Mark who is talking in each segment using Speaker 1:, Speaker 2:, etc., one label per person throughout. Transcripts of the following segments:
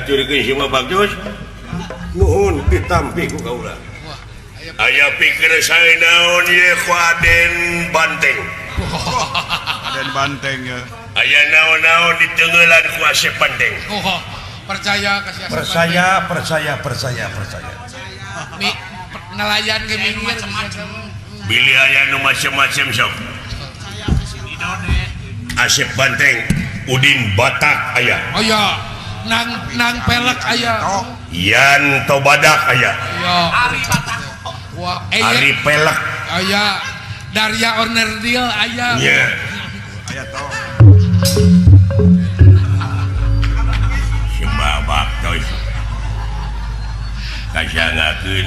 Speaker 1: Dihaturkeun si mah bagus.
Speaker 2: Nuhun ditampi ku kaula.
Speaker 1: Aya pikir saya naon ye ku Aden Banteng.
Speaker 3: Aden Banteng ya.
Speaker 1: Aya naon-naon ditenggelan ku Asep Banteng.
Speaker 4: Oh, percaya kasih Asep.
Speaker 2: Percaya, percaya, percaya, percaya.
Speaker 4: Mi, nelayan ke minggir.
Speaker 1: Bilih aya nu macem-macem sok. Asep Banteng, Udin Batak aya.
Speaker 4: Oh ya, nang nang pelek aya.
Speaker 1: Yan Tobadak aya.
Speaker 4: Iya.
Speaker 5: Ari Batak.
Speaker 4: Wah, eh,
Speaker 1: Ari Pelek
Speaker 4: aya. Daria Onerdil aya.
Speaker 1: Nya.
Speaker 3: Aya toh.
Speaker 1: Si babak tos. Kasangakeun.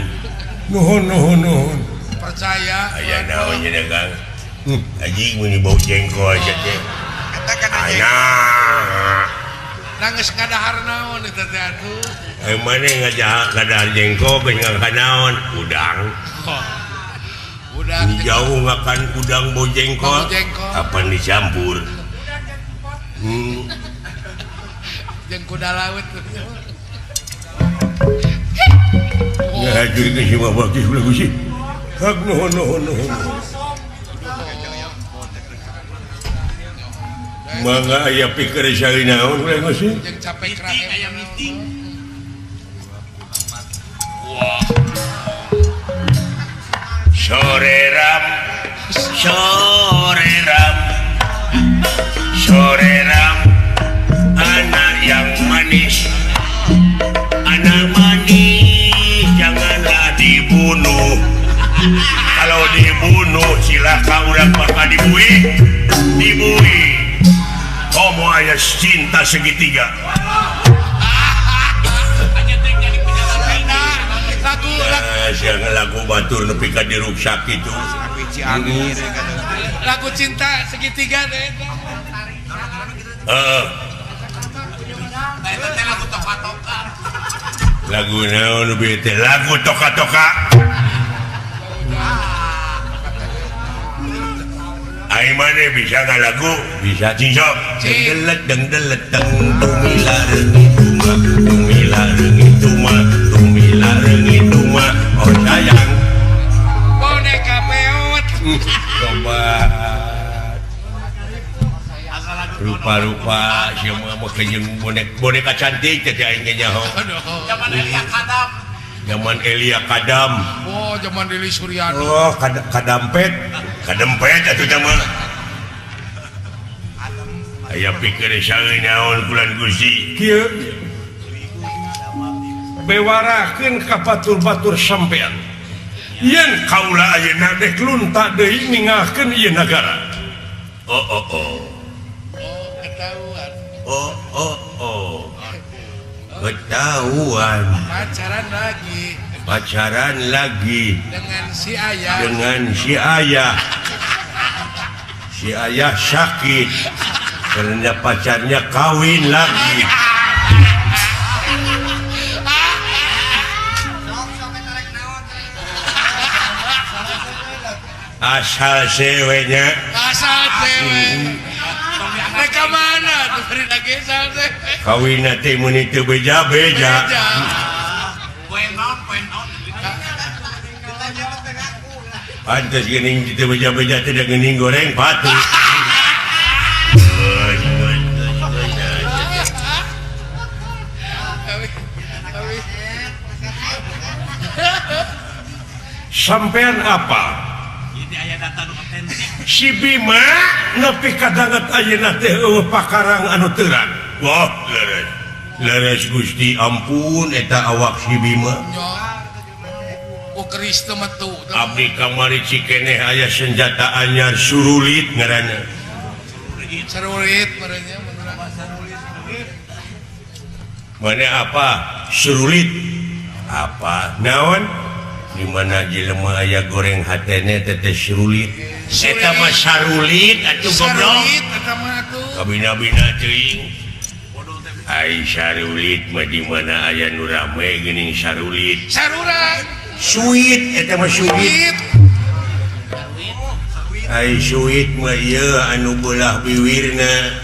Speaker 2: Nuhun, nuhun, nuhun.
Speaker 4: Percaya.
Speaker 1: Aya naon nya Kang? Anjing meuni bau jengkol sia teh.
Speaker 3: Eta kana jengkol.
Speaker 1: Anak.
Speaker 4: Nangis ngadahar naon eta teh atuh.
Speaker 1: Eh maneh ngajak ngadahar jengkol geus ngakan naon? Udang.
Speaker 4: Oh. Udang
Speaker 1: jauh ngakan udang bau jengkol.
Speaker 4: Bau jengkol.
Speaker 1: Kapan dicampur?
Speaker 4: Jeung kuda laut.
Speaker 1: Ngahaturkeun si mah bagus ulah Gusti.
Speaker 2: Hak nuhun, nuhun, nuhun.
Speaker 1: Mangga aya pikir sari naon ulah Gusti.
Speaker 4: Jeung capek
Speaker 5: Meeting aya meeting.
Speaker 4: Wah.
Speaker 1: Sore ram, sore ram, sore ram, anak yang manis, anak manis janganlah dibunuh. Kalau dibunuh cilaka urang bakal dibui, dibui. Homo aya cinta segitiga.
Speaker 4: Lagu
Speaker 1: Nah, lagu batur nepi ka diruksak kitu.
Speaker 3: Api Ciangir kata.
Speaker 4: Lagu cinta segitiga teh.
Speaker 1: Heeh.
Speaker 5: Eta teh lagu toka-toka.
Speaker 1: Lagu naon nu teh? Lagu toka-toka. Ai maneh bisa ngalagu? Bisa cincok. Dengdelet dengdelet deng tumila reungit tuma tumila reungit tuma tumila reungit tuma oh sayang.
Speaker 4: Boneka peot.
Speaker 1: Coba. Rupa-rupa sia mah make jeung boneka cantik teh aing ge nyaho.
Speaker 5: Zaman Elia Kadam.
Speaker 1: Zaman Elia Kadam.
Speaker 4: Oh, zaman Lili Suryani.
Speaker 2: Oh, kadampet.
Speaker 1: Kadempet atuh teh mah. Aya pikir saeun naon kulan Gusti.
Speaker 2: Kieu bewarakeun ka batur-batur sampean. Yen kaula ayeuna dek lunta deui ninggalkeun ieu nagara.
Speaker 1: Oh oh oh.
Speaker 4: Oh, ketahuan.
Speaker 1: Oh oh oh. Ketahuan.
Speaker 4: Pacaran lagi.
Speaker 1: Pacaran lagi.
Speaker 4: Dengan si ayah.
Speaker 1: Dengan si ayah. Si ayah sakit karena pacarnya kawin lagi. Asal ceweknya.
Speaker 4: Asal cewek. Mereka mana tuh beri lagi asal cewek.
Speaker 1: Kawin nanti mun teu beja-beja. Pantes geuning teu beja-beja teh geuning goreng patu.
Speaker 2: Sampean apa? Si Bima nepi kadanget ayeuna teh eueuh pakarang anu terang.
Speaker 1: Wah, leres. Leres Gusti ampun eta awak si Bima.
Speaker 4: Ku keris teu metu.
Speaker 1: Abdi kamari cikeneh aya senjata anyar surulit ngaranna.
Speaker 4: Serulit merenya.
Speaker 1: Mana apa? Surulit. Apa? Naon? Di mana jelema aya goreng hatene teh teh surulit. Eta mah sarulit atuh goblok.
Speaker 4: Sarulit eta mah atuh.
Speaker 1: Kabina-bina teuing. Ai sarulit mah di mana aya nu rame geuning sarulit.
Speaker 4: Saruran.
Speaker 1: Suit eta mah suit. Ai suit mah ieu anu beulah biwirna.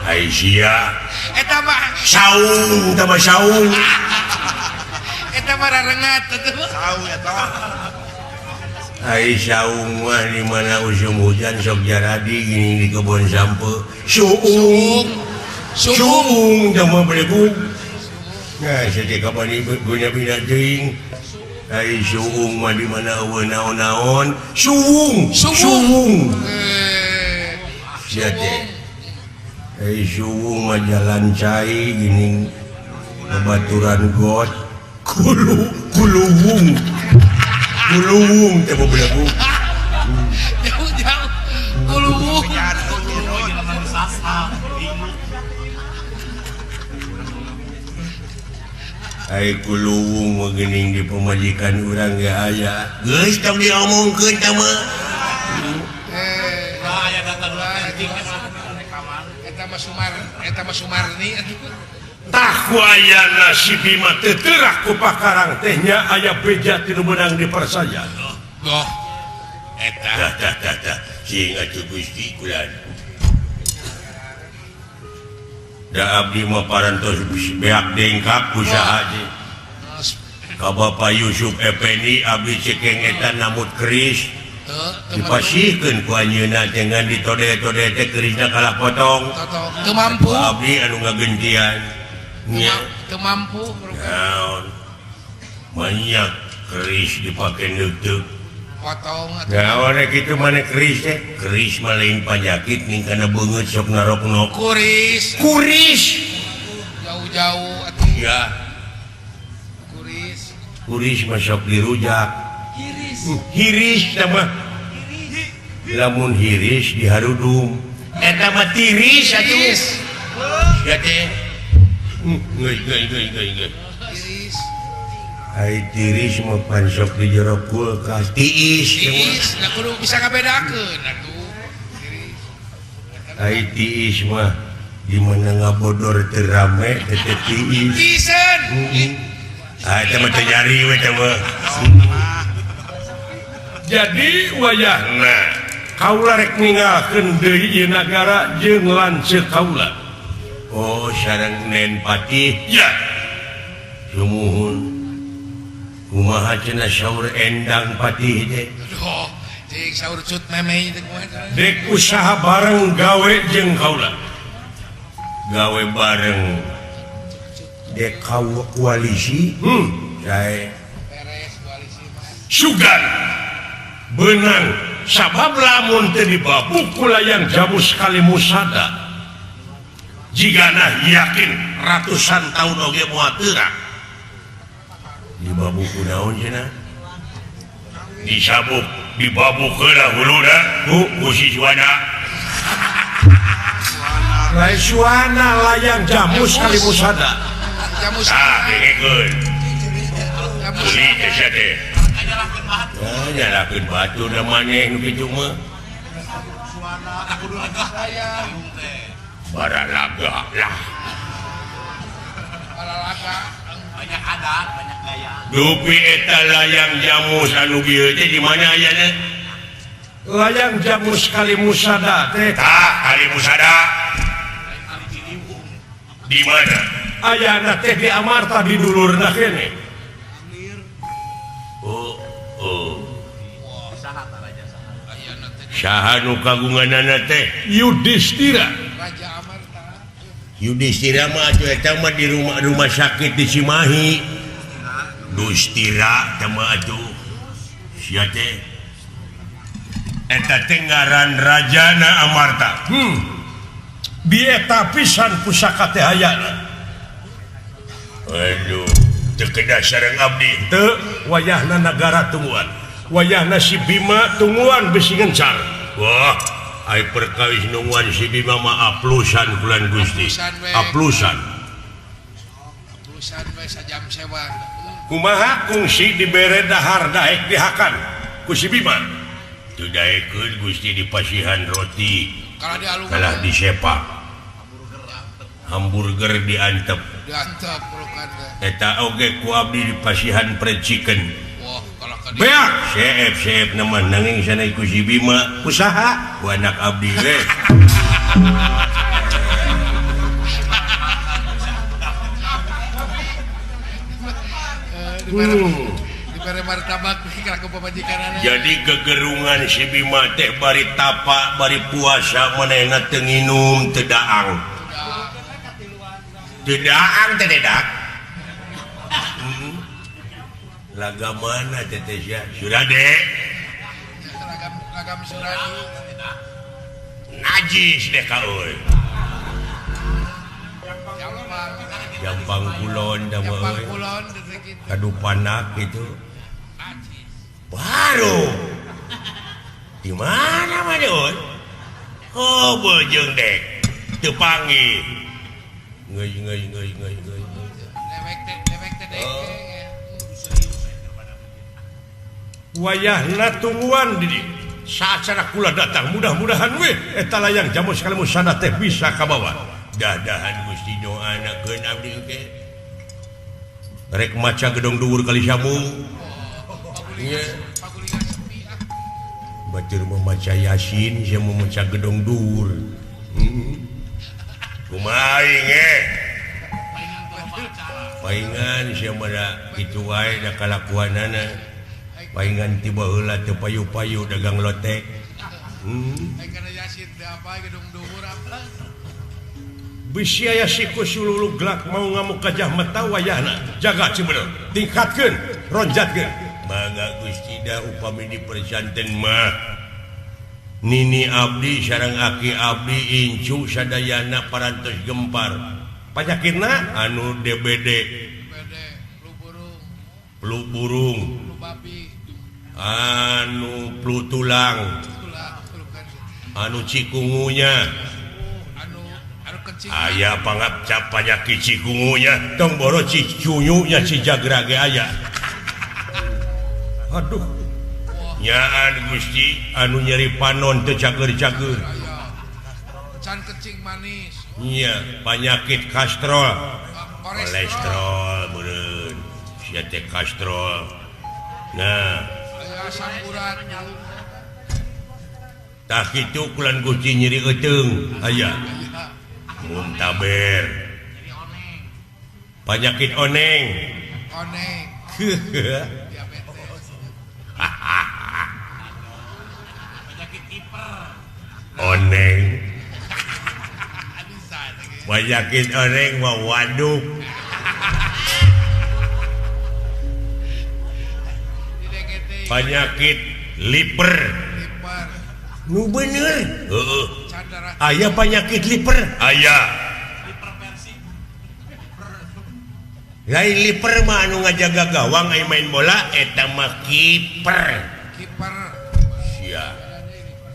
Speaker 1: Ai sia.
Speaker 4: Eta Eta mah
Speaker 1: saung tah saung.
Speaker 4: Eta mah rarengat atuh.
Speaker 3: Saung eta.
Speaker 1: Ai saung mah di mana usum hujan sok jaradi gini di kebon sampe. Suung. Suung tah mah belegug. Nah, saja kapan ibu guna-guna teuing. Ai suung mah di mana eueuh naon-naon. Suung, suung. Sia teh. Ai suung mah jalan cai gini babaturan got. Kulu kuluwung. Kuluwung teh belegug.
Speaker 4: Jauh-jauh. Kuluwung.
Speaker 1: Ai kuluwung mah geuning di pamajikan urang ge aya. Geus tong diomongkeun tah mah.
Speaker 4: Aya data dua penting eta mah Sumar, eta mah Sumarni atuh.
Speaker 2: Tah ku ayana si Bima teu teurak ku pakarang teh nya aya beja ti nu meunang dipersaya.
Speaker 4: Goh. Eta.
Speaker 1: Tah tah tah tah. Sing atuh Gusti kulan. Da abdi mah parantos beak dengkak usaha teh. Ka Bapak Yusuf Effendi abdi cekeng eta namut keris. Dipasihkeun ku anjeunna teh ngan ditode-tode teh kerisna kalah potong.
Speaker 4: Teu mampu.
Speaker 1: Abdi anu ngagentian. Nya
Speaker 4: teu mampu.
Speaker 1: Naon? Banyak keris dipake neuteuk.
Speaker 4: Potong atuh.
Speaker 1: Naon kitu maneh keris teh? Keris mah lain panyakit ning kana beungeut sok naroknok.
Speaker 4: Kuris.
Speaker 1: Kuris.
Speaker 4: Jauh-jauh atuh.
Speaker 1: Ya.
Speaker 4: Kuris.
Speaker 1: Kuris mah sok dirujak.
Speaker 4: Hiris.
Speaker 1: Hiris tah mah. Lamun hiris diharudum. Eta mah tiris atuh. Ya teh. Geus geus geus geus geus.
Speaker 4: Tiris.
Speaker 1: Ai tiris mah pan sok di jero kulkas. Tiis.
Speaker 4: Tiis, da kudu bisa ngabedakeun atuh. Tiris.
Speaker 1: Ai tiis mah di mana ngabodor teu rame teh tiis.
Speaker 4: Tiiseun.
Speaker 1: Ah eta mah teu nyari we teh mah.
Speaker 2: Jadi wayahna kaula rek ninggalkeun deui ieu nagara jeung lanceuk kaula.
Speaker 1: Oh, sareng Nen Patih.
Speaker 2: Ya.
Speaker 1: Sumuhun. Kumaha cenah saur Endang Patih teh?
Speaker 4: Aduh, cing saur cut memeh teh kumaha.
Speaker 2: Dek usaha bareng gawe jeung kaula.
Speaker 1: Gawe bareng. Dek koalisi. Sae.
Speaker 4: Beres koalisi mah.
Speaker 2: Sugan. Benang sabab lamun teu dibabuk ku layang jamus kali musada. Jigana yakin ratusan tahun oge moal teurak.
Speaker 1: Dibabuk ku naon cenah?
Speaker 2: Disabuk, dibabuk heula huluna ku si Suwana. Lain Suwana layang jamus kali musada.
Speaker 4: Jamus.
Speaker 1: Ah, dengekeun.
Speaker 4: Jamus.
Speaker 1: Uli teh sia teh. Ah, nyalakeun batu da maneh nu kitu mah. Baralaga lah.
Speaker 4: Baralaga
Speaker 5: banyak adat, banyak gaya.
Speaker 1: Dupi eta layang jamus anu bieu teh di mana ayana?
Speaker 2: Layang jamus kali musada teh.
Speaker 1: Tah, kali musada. Di mana?
Speaker 2: Ayana teh di Amarta di dulurna kene.
Speaker 1: Oh, oh. Saha nu kagunganana teh?
Speaker 2: Yudhistira.
Speaker 4: Raja Amarta.
Speaker 1: Yudhistira mah atuh eta mah di rumah sakit di Cimahi. Dustira teh mah atuh. Sia teh. Eta teh ngaran Rajana Amarta.
Speaker 2: Di eta pisan pusaka teh hayana.
Speaker 1: Aduh, teu kedah sareng abdi.
Speaker 2: Teu wayahna nagara tungguan. Wayahna si Bima tungguan bisi ngencar.
Speaker 1: Wah, ai perkawis nungguan si Bima mah aplusan kulan Gusti. Aplusan.
Speaker 4: Aplusan we sajam sewa.
Speaker 2: Kumaha kungsi dibere dahar daek dihakan ku si Bima.
Speaker 1: Teu daekeun Gusti dipasihan roti.
Speaker 4: Kalah
Speaker 1: disepak. Hamburger diantep.
Speaker 4: Diantep pelukan teh.
Speaker 1: Eta oge ku abdi dipasihan fried chicken.
Speaker 4: Wah, kalah ka
Speaker 1: beak. Seep-seep nama nanging sana ku si Bima. Usaha ku anak abdi we.
Speaker 4: Dibere martabak ka pamajikanana.
Speaker 1: Jadi gegerungan si Bima teh bari tapa bari puasa manehna teu nginum teu daang. Teu daang teh dedak. Laga mana teh teh sia? Surade.
Speaker 4: Ragam Suradi.
Speaker 1: Najis deh ka euy. Jampang kulon da mah euy. Kadupanak gitu. Baru. Di mana mah euy? Oh beujeung dek. Teu panggih. Ngeuy ngeuy ngeuy ngeuy ngeuy.
Speaker 4: Dewek teh dewek teh dek.
Speaker 2: Wayahna tungguan di saat cara kula datang mudah-mudahan we eta layang jamu sekali musana teh bisa kabawa.
Speaker 1: Dadahan Gusti doanakeun abdi oge. Rek maca gedong dhuwur kali sambung. Ieu batur memaca Yasin sia memaca gedong dhuwur. Kumaha aing Paingan sia mah da kitu wae da kalakuanana. Paingan tiba heula teu payu-payu dagang lotek.
Speaker 4: Kana Yasin teh apa gedung dhuwur apa?
Speaker 2: Bisi aya siku sululu glak mau ngamuk gajah mata wayahna. Jaga cibeul, tingkatkeun, ronjatkeun.
Speaker 1: Mangga Gusti da upami diperjanten mah. Nini abdi sareng aki abdi incu sadayana parantos gempar.
Speaker 2: Panyakitna
Speaker 1: anu DBD, flu burung, anu flu tulang, anu cikungunya, aya pangapcap panyakit cikungunya, tong boro cicunyunya cijagra ge aya.
Speaker 2: Aduh,
Speaker 1: nyaan Gusti anu nyeri panon teu cager-cager.
Speaker 4: Can kencing manis.
Speaker 1: Nya panyakit kastrol, kolesterol meureun. Sia teh kastrol. Nah,
Speaker 4: asam urat.
Speaker 1: Tah kitu kulan Gusti nyeri euteung aya. Muntaber. Panyakit oneng.
Speaker 4: Oneng. Diabetes.
Speaker 5: Penyakit kiper.
Speaker 1: Oneng. Penyakit oneng mah waduk. Penyakit liper. Nu bener. Heeh. Aya penyakit liper. Aya. Lain liper mah anu ngajaga gawang aya main bola eta mah kiper.
Speaker 4: Kiper.
Speaker 1: Sia.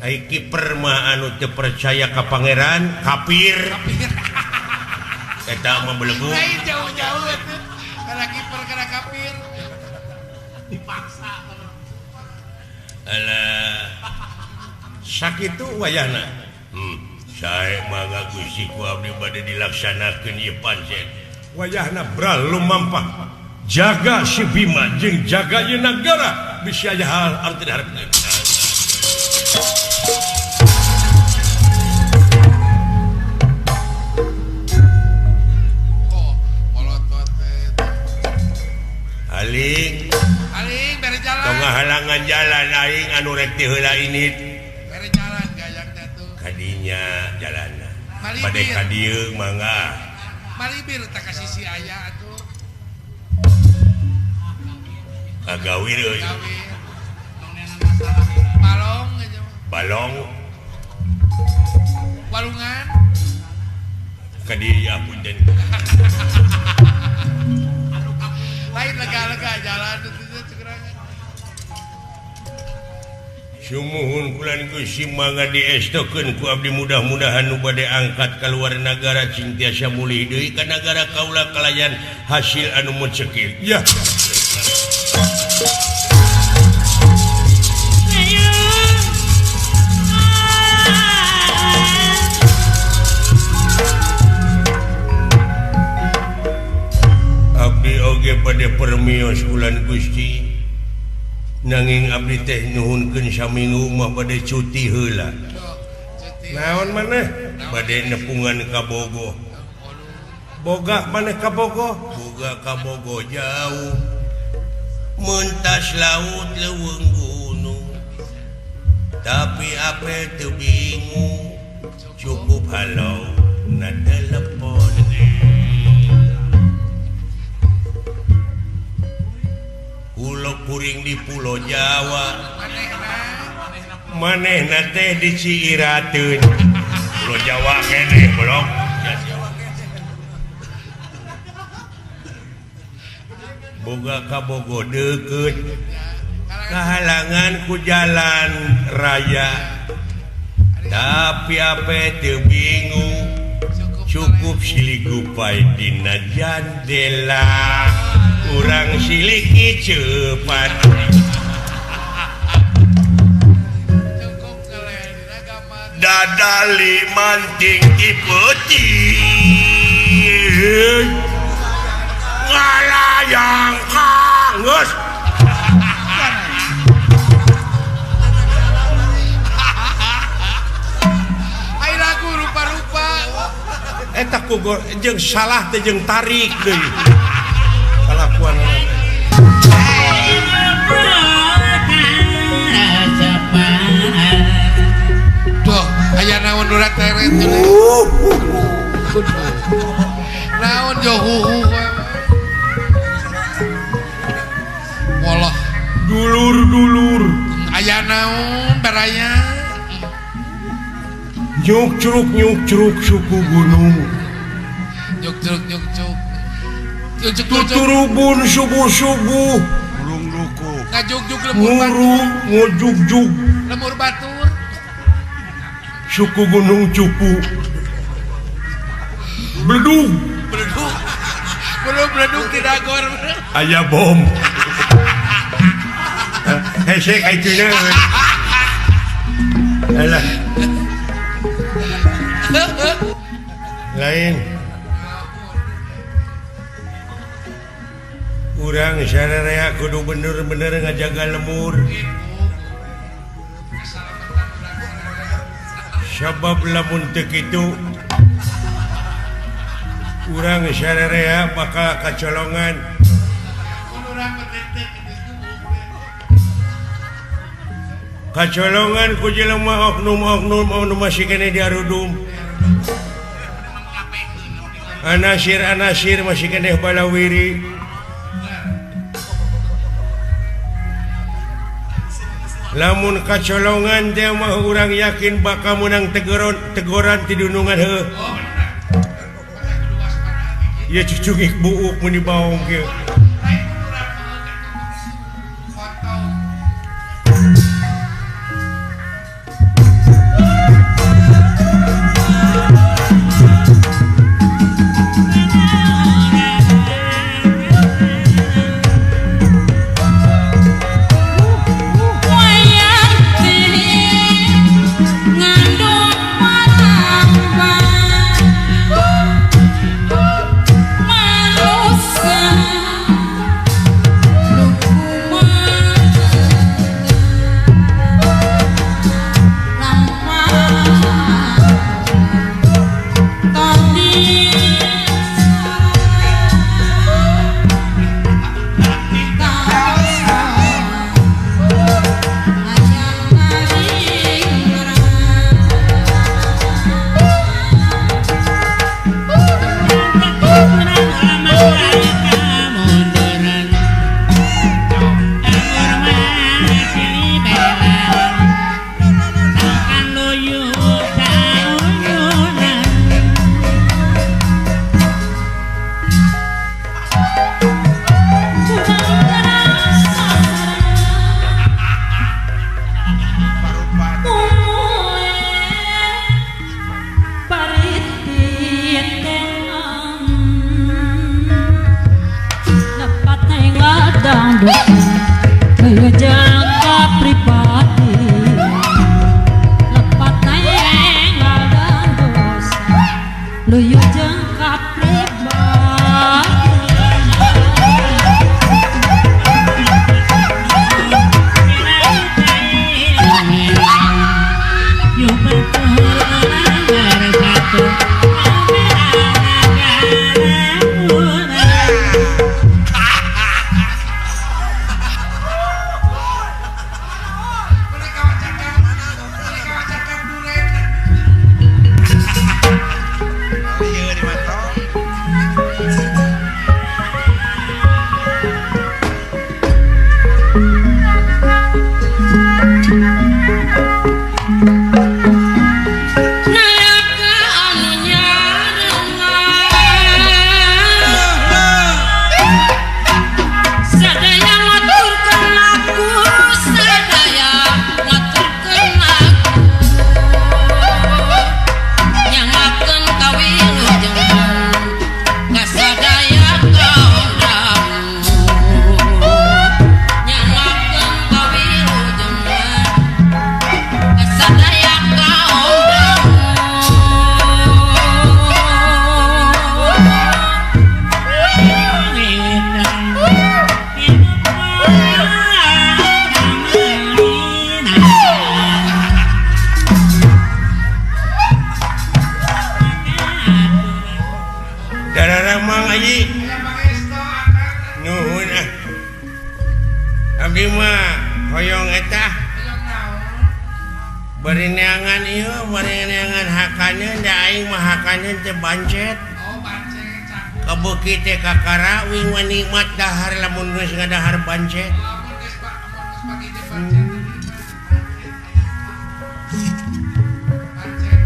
Speaker 1: Ai kiper mah anu teu percaya ka pangeran, kafir. Eta mah belegu.
Speaker 4: Lain jauh-jauh atuh. Kana kiper kana kafir.
Speaker 5: Dipaksa.
Speaker 1: Alah. Sakitu wayahna. Sae mangga Gusti ku abdi bade dilaksanakeun ieu pancen.
Speaker 2: Wayahna bral lumampah. Jaga si Bima jeung jaga ieu nagara bisi aya hal anu teu diharepkeun.
Speaker 4: Oh, molotot teh.
Speaker 1: Aling,
Speaker 4: aling bere jalan.
Speaker 1: Tong ngahalangan jalan aing anu rek ti heula ini.
Speaker 4: Bere jalan gayang teh tuh.
Speaker 1: Kadinya jalanna. Bade ka dieu mangga.
Speaker 4: Malibir tak ka sisi aya atuh.
Speaker 1: Kagawir euy.
Speaker 4: Balong aja.
Speaker 1: Balong.
Speaker 4: Walungan.
Speaker 1: Ka dieu ya punten.
Speaker 4: Lain lega-lega jalan itu cekerangan.
Speaker 1: Sumuhun kulan Gusti mangga diestokeun ku abdi mudah-mudahan nu bade angkat kaluar nagara cing tiasa mulih deui ka nagara kaula kalayan hasil anu mecekil.
Speaker 2: Ya.
Speaker 1: Abdi oge bade permios kulan Gusti. Nanging abdi teh nuhunkeun saminggu mah bade cuti heula.
Speaker 2: Naon maneh?
Speaker 1: Bade nepungan ka Bogo.
Speaker 2: Boga maneh ka Bogo?
Speaker 1: Boga ka Bogo jauh. Mentas laut leuweung gunung tapi apel teu bingung cukup halo na telepon. Pulo kuring di Pulau Jawa manehna teh di Ciirateun. Pulau Jawa keneh belum. Boga ka Bogo deukeut kahalangan ku jalan raya tapi ape teu bingung cukup silih gupai dina jandela urang siliki cepat. Dadali manting di peuting ngalayang kangeus.
Speaker 4: Ai lagu rupa-rupa
Speaker 2: eta ku jeung salah teh jeung tarik deui kalakuan.
Speaker 4: Duh, aya naon nu teret naon johuhu walah
Speaker 2: dulur-dulur
Speaker 4: aya naon baraya
Speaker 2: nyuk curuk suku gunung
Speaker 4: nyuk curuk nyuk curuk
Speaker 2: tuturubun subuh-subuh
Speaker 3: burung luku
Speaker 4: ngajugjug lemur
Speaker 2: ngurung ngujugjug
Speaker 4: lemur batur
Speaker 2: suku gunung cupu beledug
Speaker 4: beledug belum beledug di dagor
Speaker 2: aya bom hese kaituna alah lain urang sararea kudu bener-bener ngajaga lemur sabab lamun teu kitu urang sararea bakal kacolongan. Kacolongan ku jelema oknum-oknum anu masih keneh diarudum. Anasir-anasir masih keneh balawiri. Lamun kacolongan teh mah urang yakin bakal menang tegoran ti dunungan heuh. Ieu cucungik buuk mun dibaong kieu.
Speaker 6: Manusia.
Speaker 1: Hoyong eta bari neangan ieu bari neangan hakaneun da aing mah hakaneun teh bancet.
Speaker 4: Oh, bancet cakep.
Speaker 1: Kabeuki teh kakara wing mah nikmat dahar lamun geus ngadahar bancet.
Speaker 4: Lamun geus pagi teh bancet. Bancet.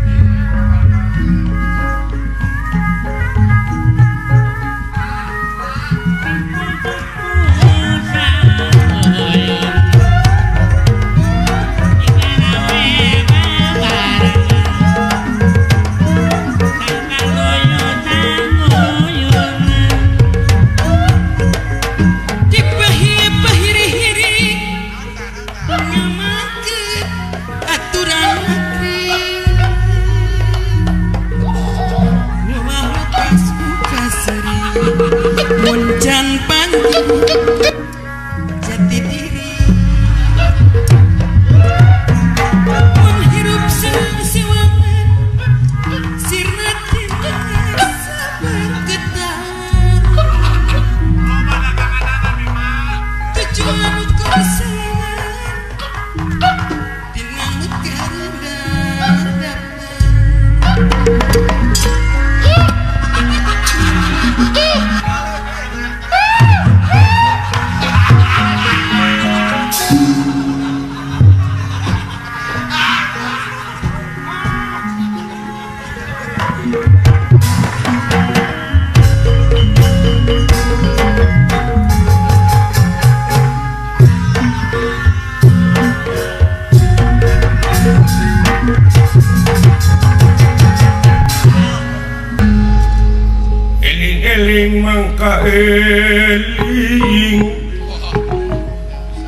Speaker 2: Eling-eling mangka eling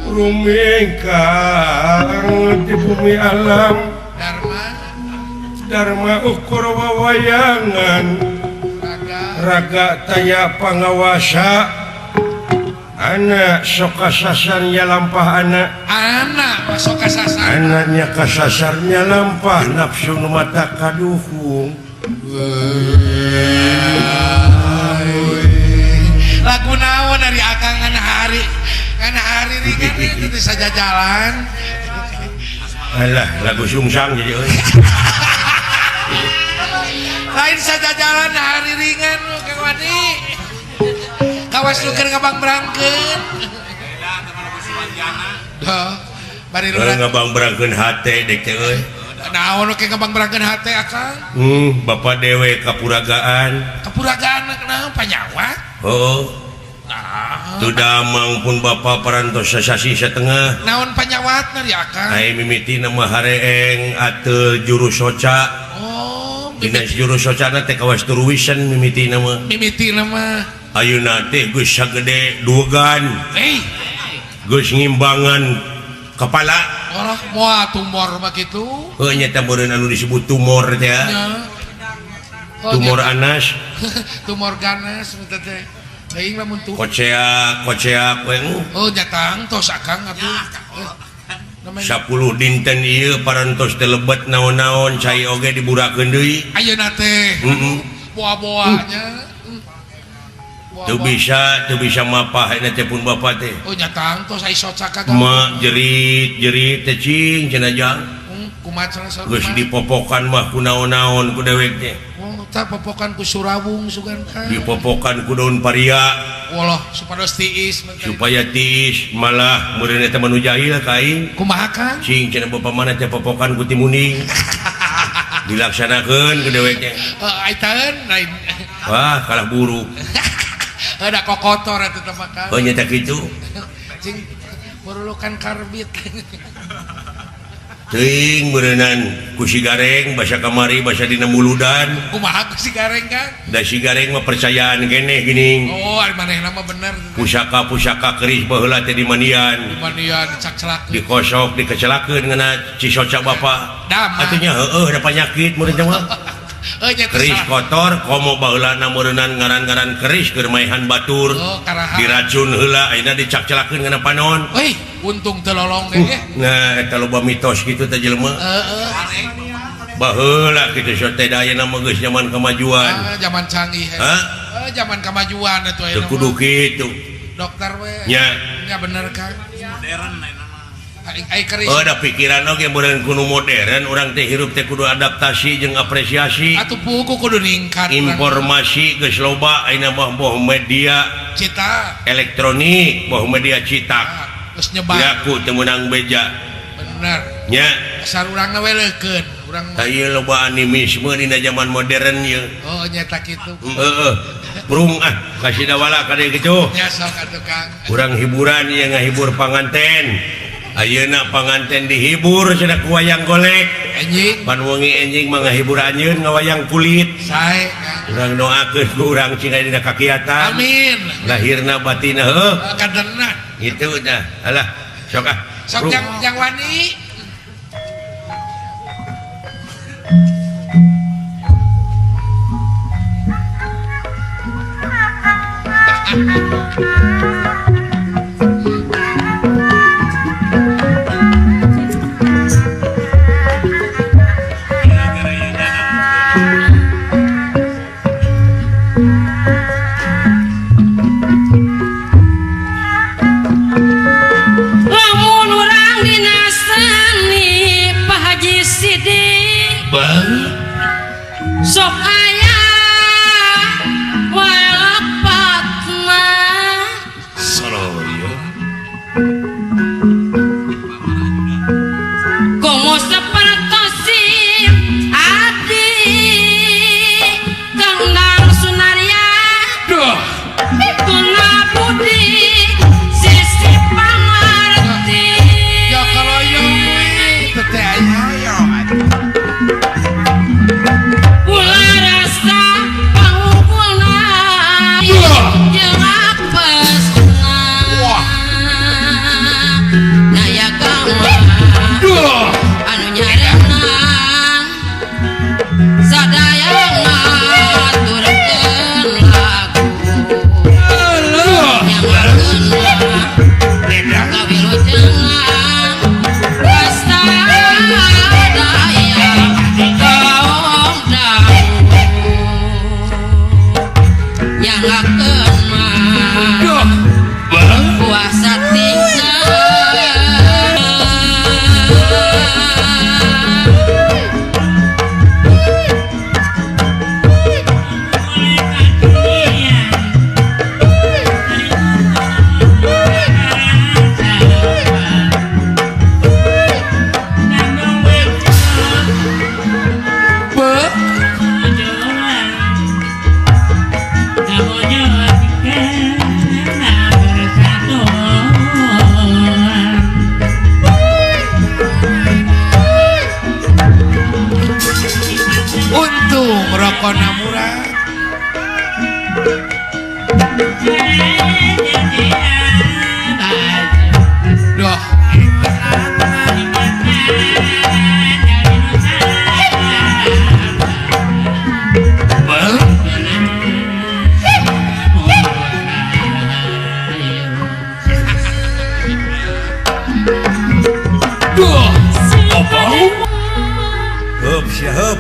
Speaker 2: rumingkang di bumi alam Dharma ukur wawayangan raga taya pangawasa anak sok kasasarnya lampah anak
Speaker 4: anak sok kasasar
Speaker 2: anaknya kasasarnya lampah nafsu nu mata kaduhung.
Speaker 4: Lagu naon dari akang ngan hari ringan itu teh sajajalan.
Speaker 2: Alah lagu sungsang jadi euy.
Speaker 4: Lain sajajalan hari ringan lu Kang Wadi. Kawas nu keur ngabang-brangkeun.
Speaker 5: Beda teh lagu Suwanjana.
Speaker 4: Duh, bari lurah
Speaker 2: ngabang-brangkeun hate dek teh euy.
Speaker 4: Naon ke ngabang-brangkeun hate akang?
Speaker 2: Bapak dewe kapuragaan.
Speaker 4: Kapuragaan naon panyawat?
Speaker 2: Oh.
Speaker 4: Nah.
Speaker 2: Tuh damang pun bapak parantos sasasi setengah.
Speaker 4: Naon panyawatna di akang?
Speaker 2: Ai mimiti nama hareeng ateu juru soca.
Speaker 4: Oh,
Speaker 2: dina juru socana teh kawas turuwisan mimiti nama.
Speaker 4: Mimiti nama.
Speaker 2: Ayeuna teh geus sagede duegan.
Speaker 4: Hei.
Speaker 2: Geus ngimbangan kepala.
Speaker 4: Olah moal tumor mah kitu.
Speaker 2: Heuh nya teh meureun anu disebut tumor teh.
Speaker 4: Nya. Oh,
Speaker 2: tumor anas.
Speaker 4: Tumor ganas teh teh. Teuing lamun tu.
Speaker 2: Koceak, koceak we.
Speaker 4: Oh nya tangtos akang atuh.
Speaker 2: 10 dinten ieu parantos teh lebet naon-naon cai oge diburakeun deui.
Speaker 4: Ayeuna teh.
Speaker 2: Heeh.
Speaker 4: Boa-boa nya.
Speaker 2: Teu bisa mapah ayeuna teh pun bapa teh.
Speaker 4: Oh nya tangtos ai soca ka.
Speaker 2: Ma jerit-jerit teh cing cenah jang.
Speaker 4: Kumaha cenah saur.
Speaker 2: Geus dipopokan mah ku naon-naon ku dewek teh.
Speaker 4: Oh tah popokan ku surawung sugan ka.
Speaker 2: Dipopokan ku daun paria.
Speaker 4: Walah supados tiis
Speaker 2: supaya tiis malah meureun eta mah nu jahil ka aing.
Speaker 4: Kumaha Kang?
Speaker 2: Cing cenah bapa mana teh popokan ku timuning. Dilaksanakeun ku dewek teh.
Speaker 4: Heuh ai taeun lain.
Speaker 2: Wah kalah buruk.
Speaker 4: Ada kokotor eta teh mah Kang.
Speaker 2: Oh nya teh kitu.
Speaker 4: Cing perlukan karbit.
Speaker 2: Teuing meureunan ku si Gareng basa kamari basa dina muludan.
Speaker 4: Kumaha ku si Gareng Kang?
Speaker 2: Da si Gareng mah percayaan keneh geuning.
Speaker 4: Oh, ari manehna mah bener.
Speaker 2: Pusaka-pusaka keris baheula teh dimandian.
Speaker 4: Dimandian dicakcelakeun.
Speaker 2: Dikosok dikecelakeun ngana cisoca bapa.
Speaker 4: Dama.
Speaker 2: Atuh nya heueuh da panyakit meureun teh mah. Keris kotor komo baheulana meureunnan ngaran-ngaran keris keur maehan batur.
Speaker 4: Oh,
Speaker 2: diracun heula ayeuna dicakcelakeun ngana panon.
Speaker 4: Euy, untung teu lolong ge.
Speaker 2: Nah, eta loba mitos kitu teh jelema.
Speaker 4: Heeh.
Speaker 2: Baheula kitu sok teh da ayeuna mah geus zaman kemajuan.
Speaker 4: Zaman canggih.
Speaker 2: Hah?
Speaker 4: Zaman kemajuan atuh ayeuna.
Speaker 2: Teu kudu kitu.
Speaker 4: Dokter we.
Speaker 2: Nya.
Speaker 4: Nya bener Kang.
Speaker 5: Modern ayeuna mah.
Speaker 2: Oh, da pikiran oge meureun kudu modern urang teh hirup teh kudu adaptasi jeung apresiasi.
Speaker 4: Atuh puguh kudu ningkat.
Speaker 2: Informasi geus loba ayeuna mah boh media
Speaker 4: cita
Speaker 2: elektronik, boh media cetak.
Speaker 4: Geus nyebar.
Speaker 2: Yaku teu meunang beja.
Speaker 4: Bener.
Speaker 2: Nya.
Speaker 4: Asal urangna we leukeun, urang.
Speaker 2: Tah ieu loba animisme dina zaman modern ieu.
Speaker 4: Oh, nyata kitu.
Speaker 2: Heeh. Prung ah kasih dawala ka dieu kitu.
Speaker 4: Nya sok atuh Kang.
Speaker 2: Urang hiburan ieu ngahibur panganten. Ayeuna panganten dihibur cenah ku wayang golek.
Speaker 4: Enjing.
Speaker 2: Pan wengi enjing mah ngahibur anjeun ngawayang kulit.
Speaker 4: Sae Kang.
Speaker 2: Urang doakeun ku urang cing aya dina kakiatan.
Speaker 4: Amin.
Speaker 2: Lahirna batinna heuh.
Speaker 4: Kaderna.
Speaker 2: Kitu dah. Alah sok ah.
Speaker 4: Sok jang wani.
Speaker 6: Lamun urang dina seni Pak Haji Sidik sok aya walepatna
Speaker 2: Soroyo
Speaker 6: komo sapertosi adi Kang Nang Sunarya
Speaker 4: Duh.
Speaker 6: Tuna Budi sisi pamarti
Speaker 4: Ya kaloyong we teh teh aya.
Speaker 6: Ulah rasa pangungkulna jeung apesna
Speaker 4: Wah.
Speaker 6: Daya gama
Speaker 4: Duh.
Speaker 6: anu nyarenang sadaya ngaturkeun lagu
Speaker 4: Aduh.
Speaker 6: nyamarkeun kawilujengan sadaya kaum dangu nyangakeun mah
Speaker 4: Duh. Bang.
Speaker 6: puasa tinggal.
Speaker 4: Be. Untung rokona murah. Duh. Bang. Duh. Obong.
Speaker 2: Heup sia heup.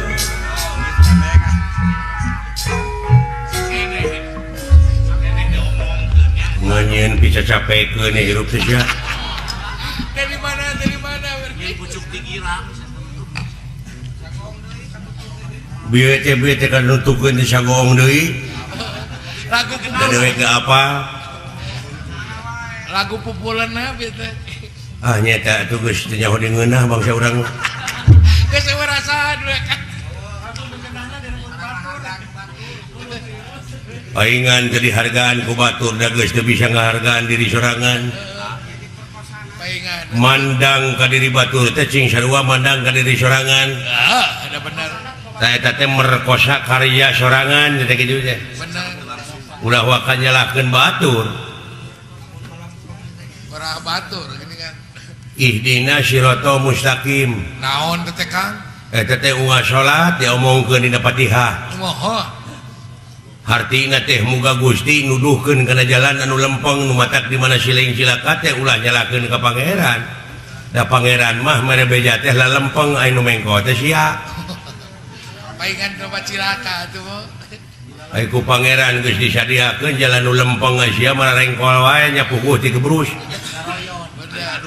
Speaker 2: Nganyeun bisa capekeun hirup teh sia.
Speaker 4: Dari mana? Dari mana?
Speaker 5: Pucuk tinggiran.
Speaker 2: Bieu teh kan nutukeun teh sagoong deui.
Speaker 4: Lagu
Speaker 2: Da dewek ge apa?
Speaker 4: Lagu pupuleunna bieu teh.
Speaker 2: Ah nyata atuh geus teu nyaho di ngeunah bangsa urang.
Speaker 4: Geus eueuh rasaan we Kang.
Speaker 2: Paingan teu dihargaan ku batur da geus teu bisa ngahargaan diri sorangan.
Speaker 4: Paingan.
Speaker 2: Mandang ka diri batur teh cing sarua mandang ka diri sorangan.
Speaker 4: Ah, ada bener.
Speaker 2: Tah eta teh merkosa karya sorangan teh kitu teh.
Speaker 4: Bener.
Speaker 2: Ulah waka nyalahkeun batur.
Speaker 4: Urah batur gini kan.
Speaker 2: Ihdina siratal mustaqim.
Speaker 4: Naon teh Kang?
Speaker 2: Eta teh unggal salat diomongkeun dina Fatihah.
Speaker 4: Moho.
Speaker 2: Hartina teh muga Gusti nuduhkeun kana jalan anu lempeng nu matak di mana siling cilaka teh ulah nyalahkeun ka pangeran. Da pangeran mah mere beja teh lalempeng aya nu mengko teh sia.
Speaker 4: Paingan loba cilaka atuh mah.
Speaker 2: Ai ku pangeran geus disadiakeun jalan nu lempeng sia mararengkol wae nya puguh ti kebrus.
Speaker 4: Bener.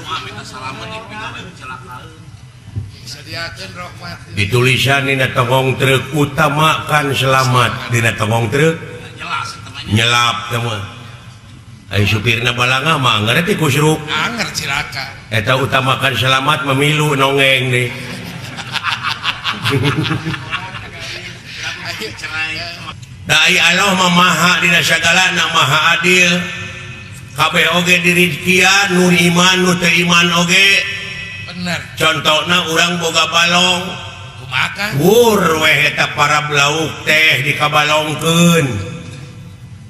Speaker 4: Disadiakeun rahmat.
Speaker 1: Ditulisan dina tonggong truk utamakan selamat dina tonggong truk. Nyelap teh mah. Ai supirna balanga mah ngerti kusruk.
Speaker 4: Anger cilaka.
Speaker 1: Eta utamakan selamat memilu nongeng deh. Dai Allah mah maha dina sagalana maha adil. Kabeh oge dirizkian nu iman nu teu iman oge.
Speaker 4: Bener.
Speaker 1: Contona urang boga balong.
Speaker 4: Kumaha?
Speaker 1: Wur weh eta para lauk teh dikabalongkeun.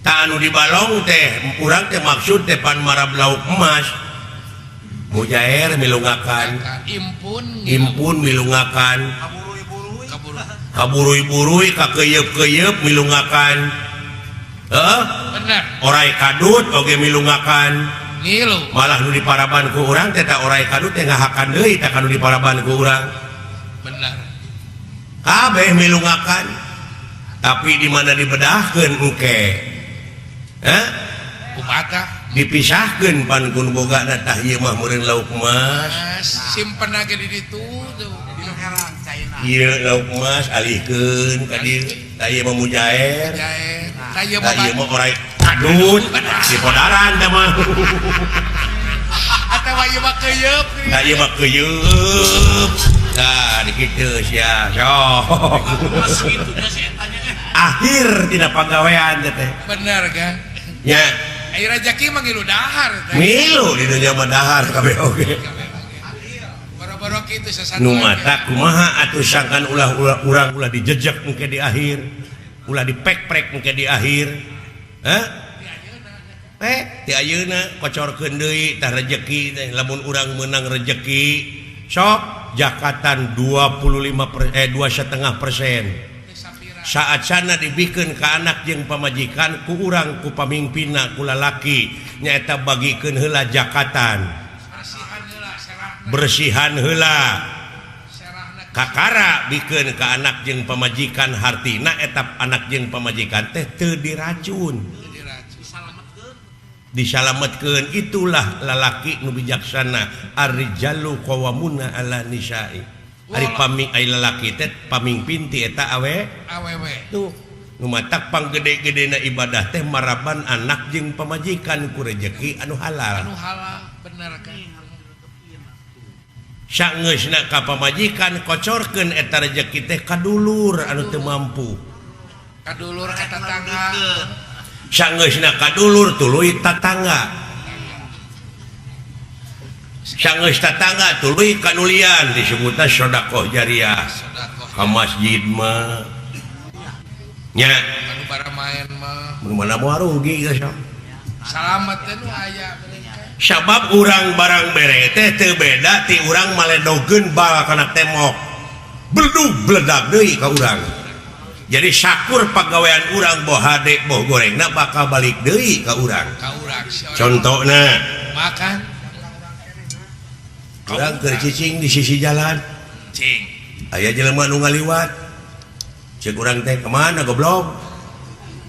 Speaker 1: Tah anu dibalong teh urang teh maksud teh pan marab lauk emas. Mujair milungakan.
Speaker 4: Impun.
Speaker 1: Impun milungakan. Kaburui-burui kakeyeup-keyeup milungakan. Heeh?
Speaker 4: Bener.
Speaker 1: Orai kadut oge milungakan.
Speaker 4: Ngilu.
Speaker 1: Malah nu diparaban ku urang teh ta orai kadut teh ngahakan deui tah kanu diparaban ku urang.
Speaker 4: Bener.
Speaker 1: Kabeh milungakan. Tapi di mana dibedahkeun engke? Hah?
Speaker 4: Kumaha?
Speaker 1: Dipisahkeun pan kun bogana tah ieu mah meureun lauk emas.
Speaker 4: Simpen age di ditu tuh.
Speaker 1: Ieu lauk emas alihkeun ka dieu. Tah ieu mah mujair.
Speaker 4: Tah ieu
Speaker 1: mah orai kadut di podaran teh mah.
Speaker 4: Atawa ieu mah keuyeub.
Speaker 1: Tah ieu mah keuyeub. Tah di kitu sia. Sok. Akhir tina pagawean teh.
Speaker 4: Bener kan?
Speaker 1: Nya.
Speaker 4: Ai rejeki mah ngilu dahar teh.
Speaker 1: Ngilu di dunya mah dahar kabeh oge.
Speaker 4: Boro-boro kitu sasatuan.
Speaker 1: Nu mata kumaha atuh sangkan ulah-ulah urang ulah dijejek engke di akhir. Ulah dipek-prek engke di akhir. Hah? Ti ayeuna kocorkeun deui tah rejeki teh lamun urang meunang rejeki sok jakatan 2,5%. Saat sana dibikeun ka anak jeung pamajikan ku urang ku pamimpinna ku lalaki nyaeta bagikeun heula jakatan bersihan heula kakara bikeun ka anak jeung pamajikan hartina eta anak jeung pamajikan teh teu diracun disalametkeun. Itulah lalaki nu bijaksana ar-rijalu qawwamuna 'ala nisa'i. Ari paming ai lalaki teh pamingpin ti eta awe
Speaker 4: awewe
Speaker 1: tuh nu matak panggede-gedena ibadah teh maraban anak jeung pamajikan ku rejeki anu halal.
Speaker 4: Anu halal bener kan.
Speaker 1: Sangeusna ka pamajikan kocorkeun eta rejeki teh ka dulur anu teu mampu.
Speaker 4: Ka dulur ka tatangga.
Speaker 1: Sangeusna ka dulur tuluy tatangga. Sangeus tatangga tuluy kanulian disebutna sedekah jariah. Ka masjid mah nya
Speaker 4: anu baramaen mah
Speaker 1: mun mana moal rugi geus.
Speaker 4: Salamet teh nu aya
Speaker 1: sabab urang barang bere teh teu beda ti urang maledogeun bal kana tembok. Beledug beledag deui ka urang. Jadi sakur pagawean urang boh hade boh gorengna bakal balik deui ka urang.
Speaker 4: Ka urang.
Speaker 1: Contona
Speaker 4: makan
Speaker 1: urang keur cicing di sisi jalan.
Speaker 4: Cing.
Speaker 1: Aya jelema nu ngaliwat. Ceuk urang teh kemana goblok?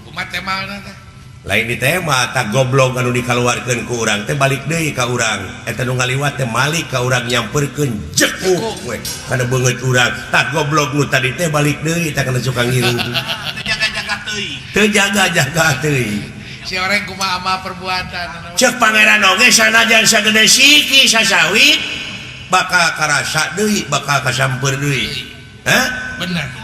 Speaker 4: Kumaha temalna teh?
Speaker 1: Lain di tema tak goblok anu dikaluarkeun ku urang teh balik deui ka urang. Eta nu ngaliwat teh malik ka urang nyamperkeun jekuk we kana beungeut urang. Tak goblok nu tadi teh balik deui tah kana suka ngiring.
Speaker 5: Teu jaga-jaga teuing.
Speaker 1: Teu jaga-jaga teuing.
Speaker 4: Si orang kumaha amal perbuatan.
Speaker 1: Ceuk pangeran oge sanajan sagede siki sasawit bakal karasa deui, bakal kasamper deui. Hah?
Speaker 4: Bener.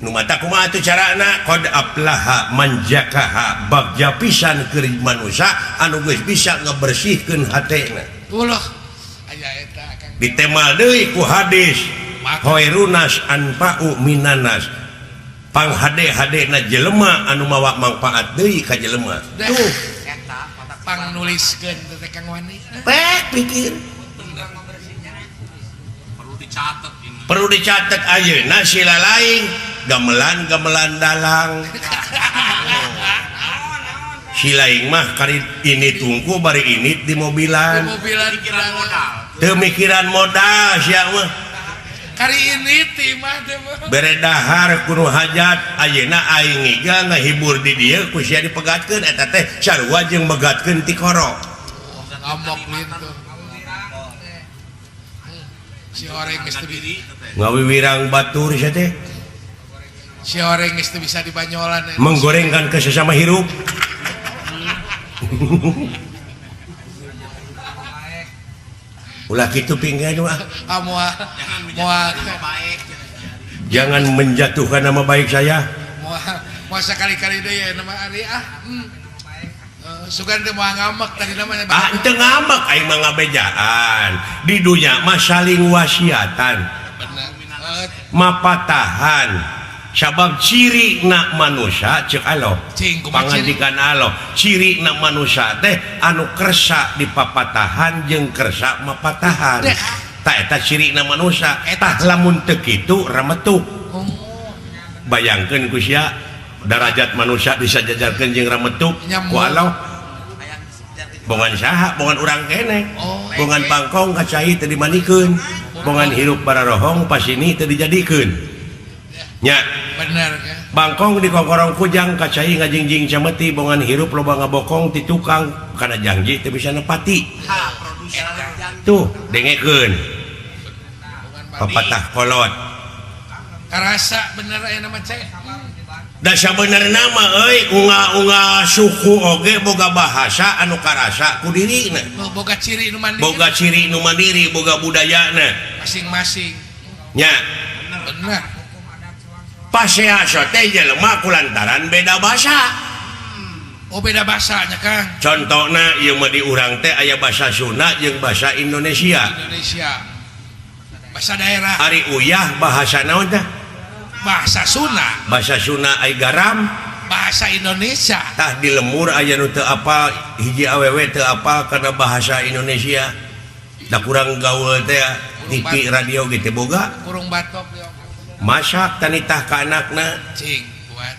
Speaker 1: Nu mata kumaha atuh carana qad aflaha man zakaha bagja pisan keur manusia anu geus bisa ngabersihkeun hatena.
Speaker 4: Ulah aya eta Kang.
Speaker 1: Ditemal deui ku hadis khairunas anfa'u minanas. Panghade-hadena jelema anu mawa mangfaat deui ka jelema. Tuh
Speaker 4: eta pang nuliskeun teh Kang Wani.
Speaker 1: Pek pikir.
Speaker 5: Perlu dicatat ini.
Speaker 1: Perlu dicatat ayeuna sila lain gamelan-gamelan dalang. Si lain mah kari ini tungku bari ini di mobilan.
Speaker 4: Di mobilan
Speaker 5: mikiran modal.
Speaker 1: Teu mikiran modal sia mah.
Speaker 4: Kari ini ti mah teh mah.
Speaker 1: Bere dahar kudu hajat ayeuna aing ngiga ngahibur di dieu ku sia dipegatkeun eta teh sarua jeung megatkeun tikoro.
Speaker 4: Ngamok lintuh. Si oreng geus teu
Speaker 1: Ngawiwirang batur sia teh.
Speaker 4: Si oreng geus teu bisa dibanyolan.
Speaker 1: Menggorengkan ke sesama hirup. Ulah kitu pinggan mah.
Speaker 4: Ah moal moal
Speaker 1: Jangan menjatuhkan nama baik saya.
Speaker 4: Moal moal sakali-kali deui ya nama ari ah. Sugan teh moal ngamek tadi namanya.
Speaker 1: Ah teu ngamek aing mah ngabejaan. Di dunya mah saling wasiatan.
Speaker 4: Bener.
Speaker 1: Mapatahan. Sabab ciri na manusia cek Allah.
Speaker 4: Cing kumaha ciri?
Speaker 1: Pangandikan Allah, ciri na manusia teh anu kersa dipapatahan jeung kersa mapatahan. Tah eta ciri na manusia. Tah lamun teu kitu rametuk.
Speaker 4: Oh.
Speaker 1: Bayangkeun ku sia darajat manusia disajajarkeun jeung rametuk ku Allah. Bongan saha, bongan urang keneh.
Speaker 4: Oh.
Speaker 1: Bongan bangkong ka cai teu dimandikeun. Bongan hirup bararohong pasini teu dijadikeun. Nya.
Speaker 4: Bener kan?
Speaker 1: Bangkong di kongkorong kujang ka cai ngajingjing cameti bongan hirup loba ngabokong ti tukang kana janji teu bisa nepati. Tuh dengekeun. Papatah kolot.
Speaker 4: Karasa bener aya nama cai.
Speaker 1: Da sabenerna mah euy unga-unga suku oge boga bahasa anu karasa ku dirina.
Speaker 4: Boga ciri nu mandiri.
Speaker 1: Boga ciri nu mandiri, boga budayana
Speaker 4: masing-masing.
Speaker 1: Nya.
Speaker 4: Bener.
Speaker 1: Pasea teh jelema kulantaran beda bahasa.
Speaker 4: Oh beda bahasanya Kang.
Speaker 1: Contohna ieu mah di urang teh aya bahasa Sunda jeung bahasa Indonesia.
Speaker 4: Indonesia. Bahasa daerah.
Speaker 1: Ari uyah bahasa naon teh?
Speaker 4: Bahasa Sunda.
Speaker 1: Bahasa Sunda ai garam
Speaker 4: bahasa Indonesia.
Speaker 1: Tah di lemur aya nu teu apal hiji awewe teu apal kana bahasa Indonesia. Da kurang gaul teh TV radio ge teu boga.
Speaker 4: Kurung batok ya.
Speaker 1: Masak tanitah ka anakna.
Speaker 4: Cing, buat.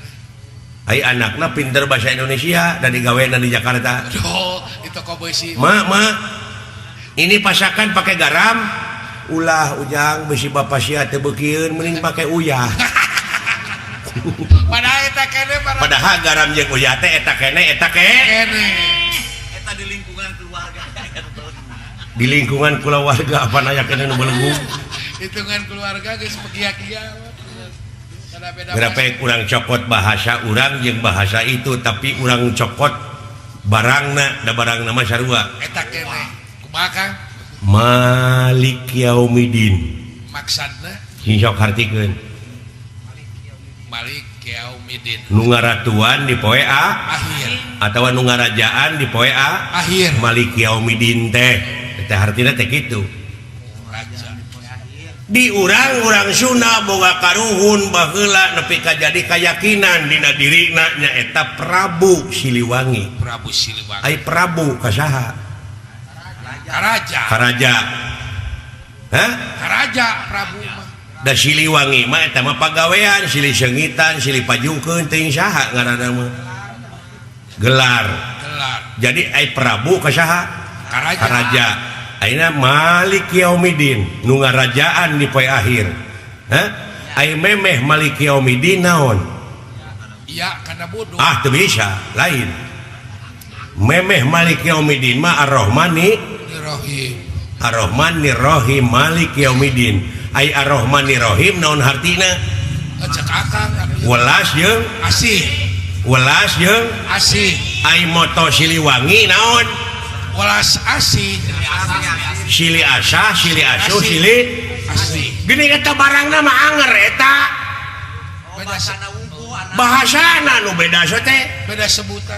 Speaker 1: Ai anakna pinter bahasa Indonesia dan digawena di Jakarta.
Speaker 4: Aduh, di toko besi.
Speaker 1: Ma, ma. Ini pasakan pakai garam. Ulah ujang besi bapak sia teu beukieun mending pakai uyah.
Speaker 4: Padahal eta kene
Speaker 1: padahal garam jeung uyah teh eta kene eta
Speaker 4: kene.
Speaker 5: Eta di lingkungan keluarga.
Speaker 1: Di lingkungan keluarga apa aya kene nu belenggu.
Speaker 4: Hitungan keluarga geus pegia-gia.
Speaker 1: Berapa urang cokot bahasa urang jeung bahasa itu tapi urang cokot barangna da barangna mah sarua.
Speaker 4: Eta kene. Kumaha Kang?
Speaker 1: Malik Yaumidin.
Speaker 4: Maksudna?
Speaker 1: Sing sok hartikeun.
Speaker 4: Malik Yaumidin.
Speaker 1: Nu ngaratuan di poe A
Speaker 4: akhir
Speaker 1: atawa nu ngarajaan di poe A
Speaker 4: akhir.
Speaker 1: Malik Yaumidin teh. Teh hartina teh kitu. Di urang-urang Sunda boga karuhun baheula nepi ka jadi kayakinan dina dirina nyaeta Prabu Siliwangi.
Speaker 4: Prabu Siliwangi.
Speaker 1: Ai Prabu ka saha?
Speaker 4: Karaja.
Speaker 1: Karaja. Hah?
Speaker 4: Karaja Prabu mah.
Speaker 1: Da Siliwangi mah eta mah pagawean, silih seungitan, silih pajukeun teuing saha ngaranna mah. Gelar.
Speaker 4: Gelar.
Speaker 1: Jadi ai Prabu ka saha?
Speaker 4: Karaja.
Speaker 1: Karaja. Ayeuna Malik Yaumidin nu ngarajaan di poe akhir. Hah? Ai memeh Malik Yaumidin naon?
Speaker 4: Iya, kana bodoh.
Speaker 1: Ah, teu bisa, lain. Memeh Malik Yaumidin mah Ar-Rahmani
Speaker 4: Rahim.
Speaker 1: Ar-Rahmanir Rahim Malik Yaumidin. Ai Ar-Rahmanir Rahim naon hartina?
Speaker 4: Cek akang
Speaker 1: welas jeung
Speaker 4: asih.
Speaker 1: Welas jeung
Speaker 4: asih.
Speaker 1: Ai moto Siliwangi naon?
Speaker 4: Welas asih.
Speaker 1: Sili asah, sili asuh, sili
Speaker 4: asih.
Speaker 1: Gini eta barangna mah anger eta. Bahasana nu beda so teh.
Speaker 4: Beda sebutan.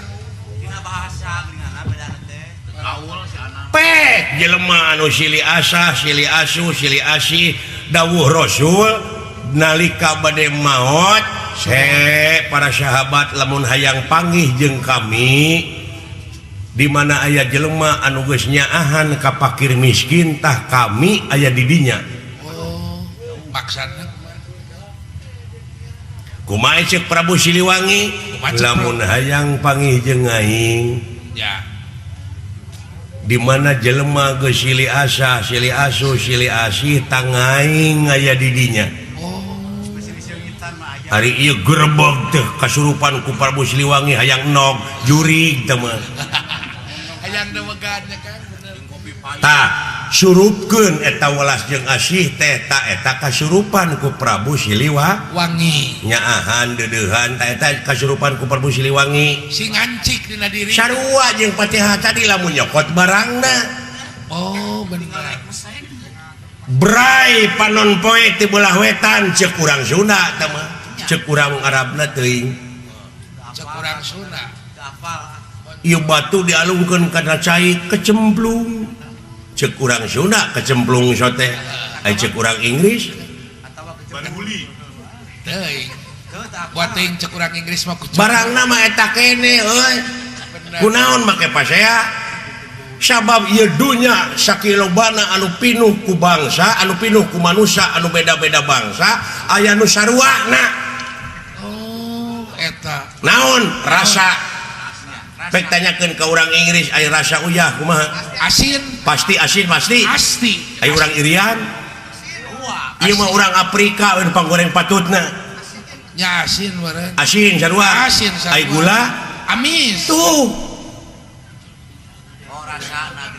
Speaker 5: Dina bahasa geuningan beda teh. Gaul si anak.
Speaker 1: Pek jelema anu sili asah, sili asuh, sili asih dawuh Rasul nalika bade maot se para sahabat lamun hayang panggih jeung kami di mana aya jelema anu geus nyaahan ka fakir miskin tah kami aya di dinya.
Speaker 4: Oh, maksudna
Speaker 1: kumaha ceuk Prabu Siliwangi lamun hayang panggih jeung aing
Speaker 4: ya
Speaker 1: di mana jelema geus silih asah, silih asuh, silih asih tangaing aya di dinya.
Speaker 4: Oh,
Speaker 1: Ari ieu gerebeg teh kasurupan ku Prabu Siliwangi hayang nog jurig teh mah.
Speaker 4: Hayang dewegannya kan bener.
Speaker 1: Tah Surupkeun eta welas jeung asih teh ta eta kasurupan ku Prabu Siliwangi.
Speaker 4: Wangi.
Speaker 1: Nyaahan deudeuhan ta eta kasurupan ku Prabu Siliwangi.
Speaker 4: Sing ngancik dina diri.
Speaker 1: Sarua jeung Fatihah tadi lamun nyokot barangna.
Speaker 4: Oh, bener.
Speaker 1: Bray panon poe ti belah wetan ceuk urang Sunda teh mah. Ceuk urang Arabna teuing.
Speaker 4: Ceuk urang Sunda.
Speaker 1: Ieu batu dialungkeun kana cai kecemplung. Ceuk urang Sunda kecemplung sote. Ai ceuk urang Inggris
Speaker 3: Baruli.
Speaker 4: Teuing. Buat teuing ceuk urang Inggris mah kucing.
Speaker 1: Barangna mah eta kene euy. Kunaon make pasea? Sabab ieu dunya sakilobana anu pinuh ku bangsa, anu pinuh ku manusia, anu beda-beda bangsa, aya nu saruana.
Speaker 4: Oh, eta.
Speaker 1: Naon rasa? Pek tanyakeun ka urang Inggris aya rasa uyah kumaha?
Speaker 4: Asin.
Speaker 1: Pasti asin pasti.
Speaker 4: Pasti.
Speaker 1: Aya urang Irian. Ieu mah urang Afrika we panggoreng patutna.
Speaker 4: Nya asin meureun.
Speaker 1: Asin sarua.
Speaker 4: Asin sarua.
Speaker 1: Ai gula
Speaker 4: amis.
Speaker 1: Tuh.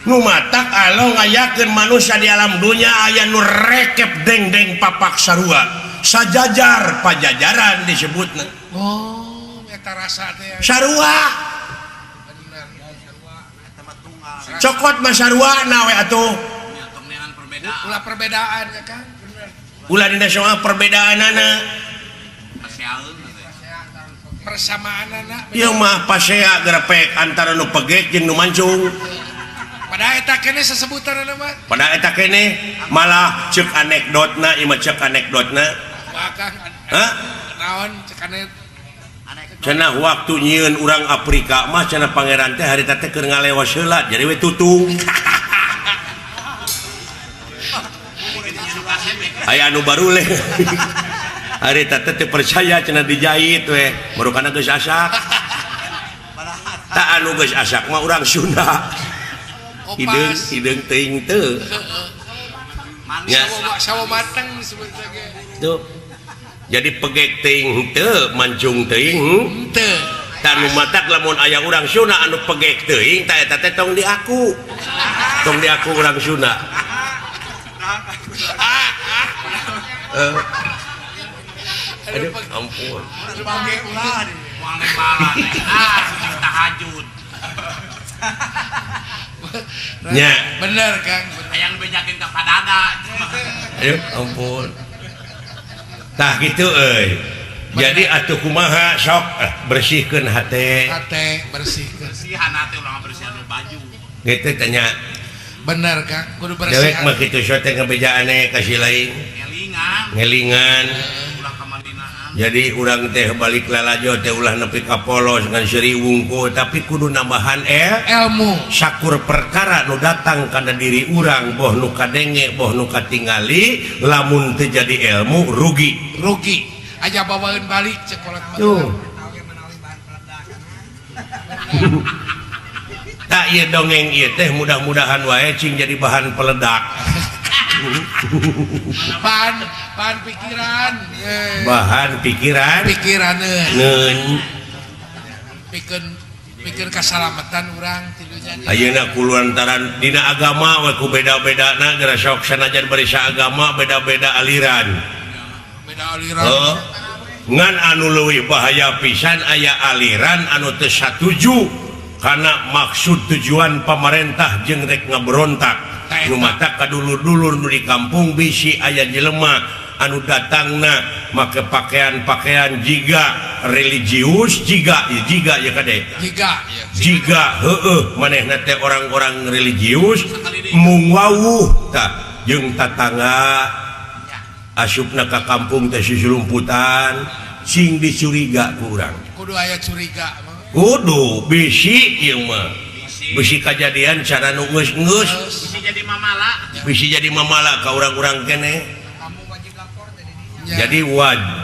Speaker 1: Nu matak alo ngayakeun manusia di alam dunya aya nu rekep dengdeng papak sarua sajajar pajajaran disebutna.
Speaker 4: Oh, eta rasa teh
Speaker 1: sarua.
Speaker 4: Bener.
Speaker 1: Cokot mah sarua na we atuh.
Speaker 4: Ulah perbedaan ya kan? Bener.
Speaker 1: Ulah dina soal perbedaanana.
Speaker 4: Persamaanana.
Speaker 1: Ieu mah pasea grepek antara nu pegek jeung nu mancung.
Speaker 4: Pada eta kene sesebutan mah.
Speaker 1: Pada eta kene malah ceuk anekdotna ieu mah ceuk anekdotna.
Speaker 4: Bakang.
Speaker 1: Hah?
Speaker 4: Naon ceuk anekdot?
Speaker 1: Cenah waktu nyieun urang Afrika mah cenah pangeran teh harita teh keur ngalewas heula jadi we tutung. Aya anu baruleh. Harita teh teu percaya cenah dijahit we, marukana geus asak. Tah anu geus asak mah urang Sunda. Hideung hideung teuing teu. Nya
Speaker 4: sawo mateng disebutna ge.
Speaker 1: Tuh. Jadi pegek teuing teu, mancung teuing
Speaker 4: teu.
Speaker 1: Tah nu matak lamun aya urang Sunda anu pegek teuing tah eta teh tong diaku. Tong diaku urang Sunda. Aduh, ampun.
Speaker 5: Pegek ulah moal lebaran. Ah, tahajud.
Speaker 1: Nya.
Speaker 4: Bener Kang.
Speaker 5: Hayang bejakeun ka padada.
Speaker 1: Aduh, ampun. Tah kitu euy. Jadi atuh kumaha sok bersihkeun hate.
Speaker 4: Hate bersihkeun.
Speaker 5: Bersihan hate ulah bersihan baju.
Speaker 1: Kitu tanya.
Speaker 4: Bener Kang, kudu bersihan.
Speaker 1: Dewek mah kitu sok teh ngabejaane ka si lain.
Speaker 5: Ngelingan.
Speaker 1: Ngelingan.
Speaker 5: Ulah kamandinaan.
Speaker 1: Jadi urang teh balik lalajo teh ulah nepi ka polos ngan seuri wungkul tapi kudu nambahan
Speaker 4: ilmu.
Speaker 1: Sakur perkara nu datang kana diri urang boh nu kadenge boh nu katingali lamun teu jadi ilmu rugi.
Speaker 4: Rugi. Aja bawaeun balik cek kolot mah.
Speaker 1: Tuh. Tak ieu dongeng ieu teh mudah-mudahan wae cing jadi bahan peledak.
Speaker 4: Bahan pikiran.
Speaker 1: Bahan pikiran. Pikiran.
Speaker 4: Pikir keselamatan urang tidunya.
Speaker 1: Ayeuna kulantaran dina agama we ku beda-bedana geura sok sanajan bari saagama beda-beda aliran.
Speaker 4: Beda aliran.
Speaker 1: Heuh. Ngan anu leuwih bahaya pisan aya aliran anu teu satuju kana maksud tujuan pamarentah jeung rek ngaberontak. Nu matak kadulur-dulur nu di kampung bisi aya jelema anu datangna make pakaian-pakaian jiga religius jiga jiga ya kade
Speaker 4: jiga
Speaker 1: jiga heueuh manehna teh orang-orang religius mung wawuh tah jeung tatangga asupna ka kampung teh susulumputan sing dicuriga ku urang
Speaker 4: kudu aya curiga
Speaker 1: kudu bisi ieu mah bisi kajadian cara nu geus-geus
Speaker 5: bisi jadi mamala
Speaker 1: bisi jadi mamala ka urang-urang keneh. Jadi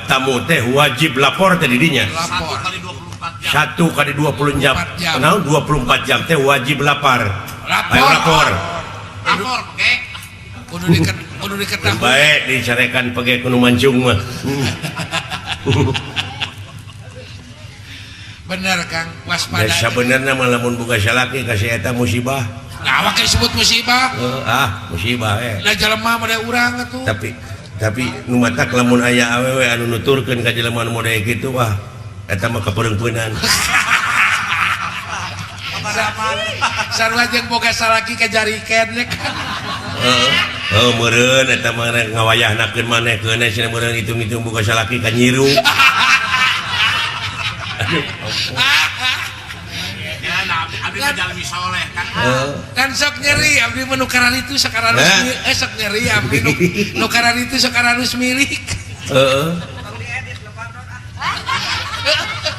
Speaker 1: tamu teh wajib lapor teh didinya. 1 kali 24 jam. Naon 24 jam teh wajib lapar. Ayo lapor.
Speaker 5: Lapor pege.
Speaker 4: Kudu diketahui.
Speaker 1: Baik dicarekan pege kudu mancung mah.
Speaker 4: Bener Kang, waspada.
Speaker 1: Ya sabenerna mah lamun boga salaki ka si eta musibah.
Speaker 4: Nah Nah, awak disebut musibah.
Speaker 1: Ah, musibah eh.
Speaker 4: Lah jelema mah urang atuh.
Speaker 1: Tapi nu matak lamun aya awewe anu nuturkeun ka jelema nu model kitu wah eta mah kapereungpeunan.
Speaker 4: Sarua jeung boga salaki ka jariken nya kan.
Speaker 1: Heeh. Heuh meureun eta mah ngawayahnakeun maneh keun cenah meureun hitung-hitung boga salaki ka nyiru.
Speaker 5: Ya nah abdi mah jalmi soleh kan.
Speaker 4: Kan sok nyeri abdi mah nu kararitu sok aralus sok nyeri abdi nu kararitu sok aralus milik.
Speaker 1: Heeh.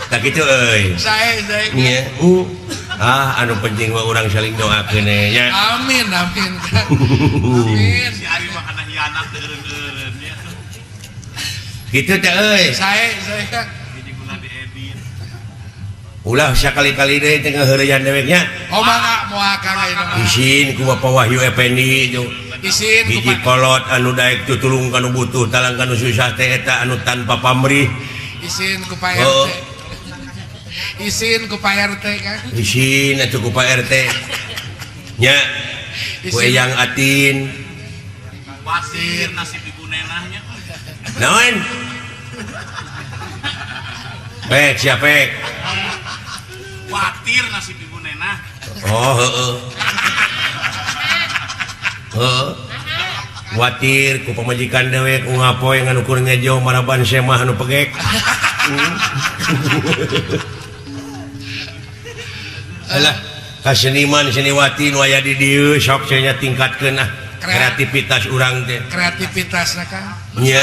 Speaker 1: Tah kitu euy.
Speaker 4: Sae sae.
Speaker 1: Nya. Ah anu penting mah urang saling doakeun nya.
Speaker 4: Amin amin. Amin.
Speaker 5: Si Ari mah kana hianat eureun-eureun nya.
Speaker 1: Kitu teh euy.
Speaker 4: Sae sae Kang.
Speaker 5: Hiji guna diedit.
Speaker 1: Ulah sakali-kali deui teh ngaheureyan deweknya.
Speaker 4: Oh mangga moal Kang ayeuna mah.
Speaker 1: Isin ku Bapak Wahyu Effendi itu.
Speaker 4: Isin ku
Speaker 1: hiji kolot anu daek tutulung kanu butuh talang kanu susah teh eta anu tanpa pamrih.
Speaker 4: Isin ku Pak RT. Isin ku Pak RT kan.
Speaker 1: Isin atuh ku Pak RT. Nya. Ku Eyang Atin.
Speaker 5: Wasir nasib ibu nenahnya.
Speaker 1: Naon? Pek siapa pek?
Speaker 5: Watir nasib ibu nenah.
Speaker 1: Oh heeh. Heeh. Watir ku pamajikan dewek ngapoe nganukur ngejo maraban semah anu pegek. Alah, ka seniman seniwati nu aya di dieu sok cenah tingkatkeun ah kreativitas urang teh.
Speaker 4: Kreativitasna Kang.
Speaker 1: Nya.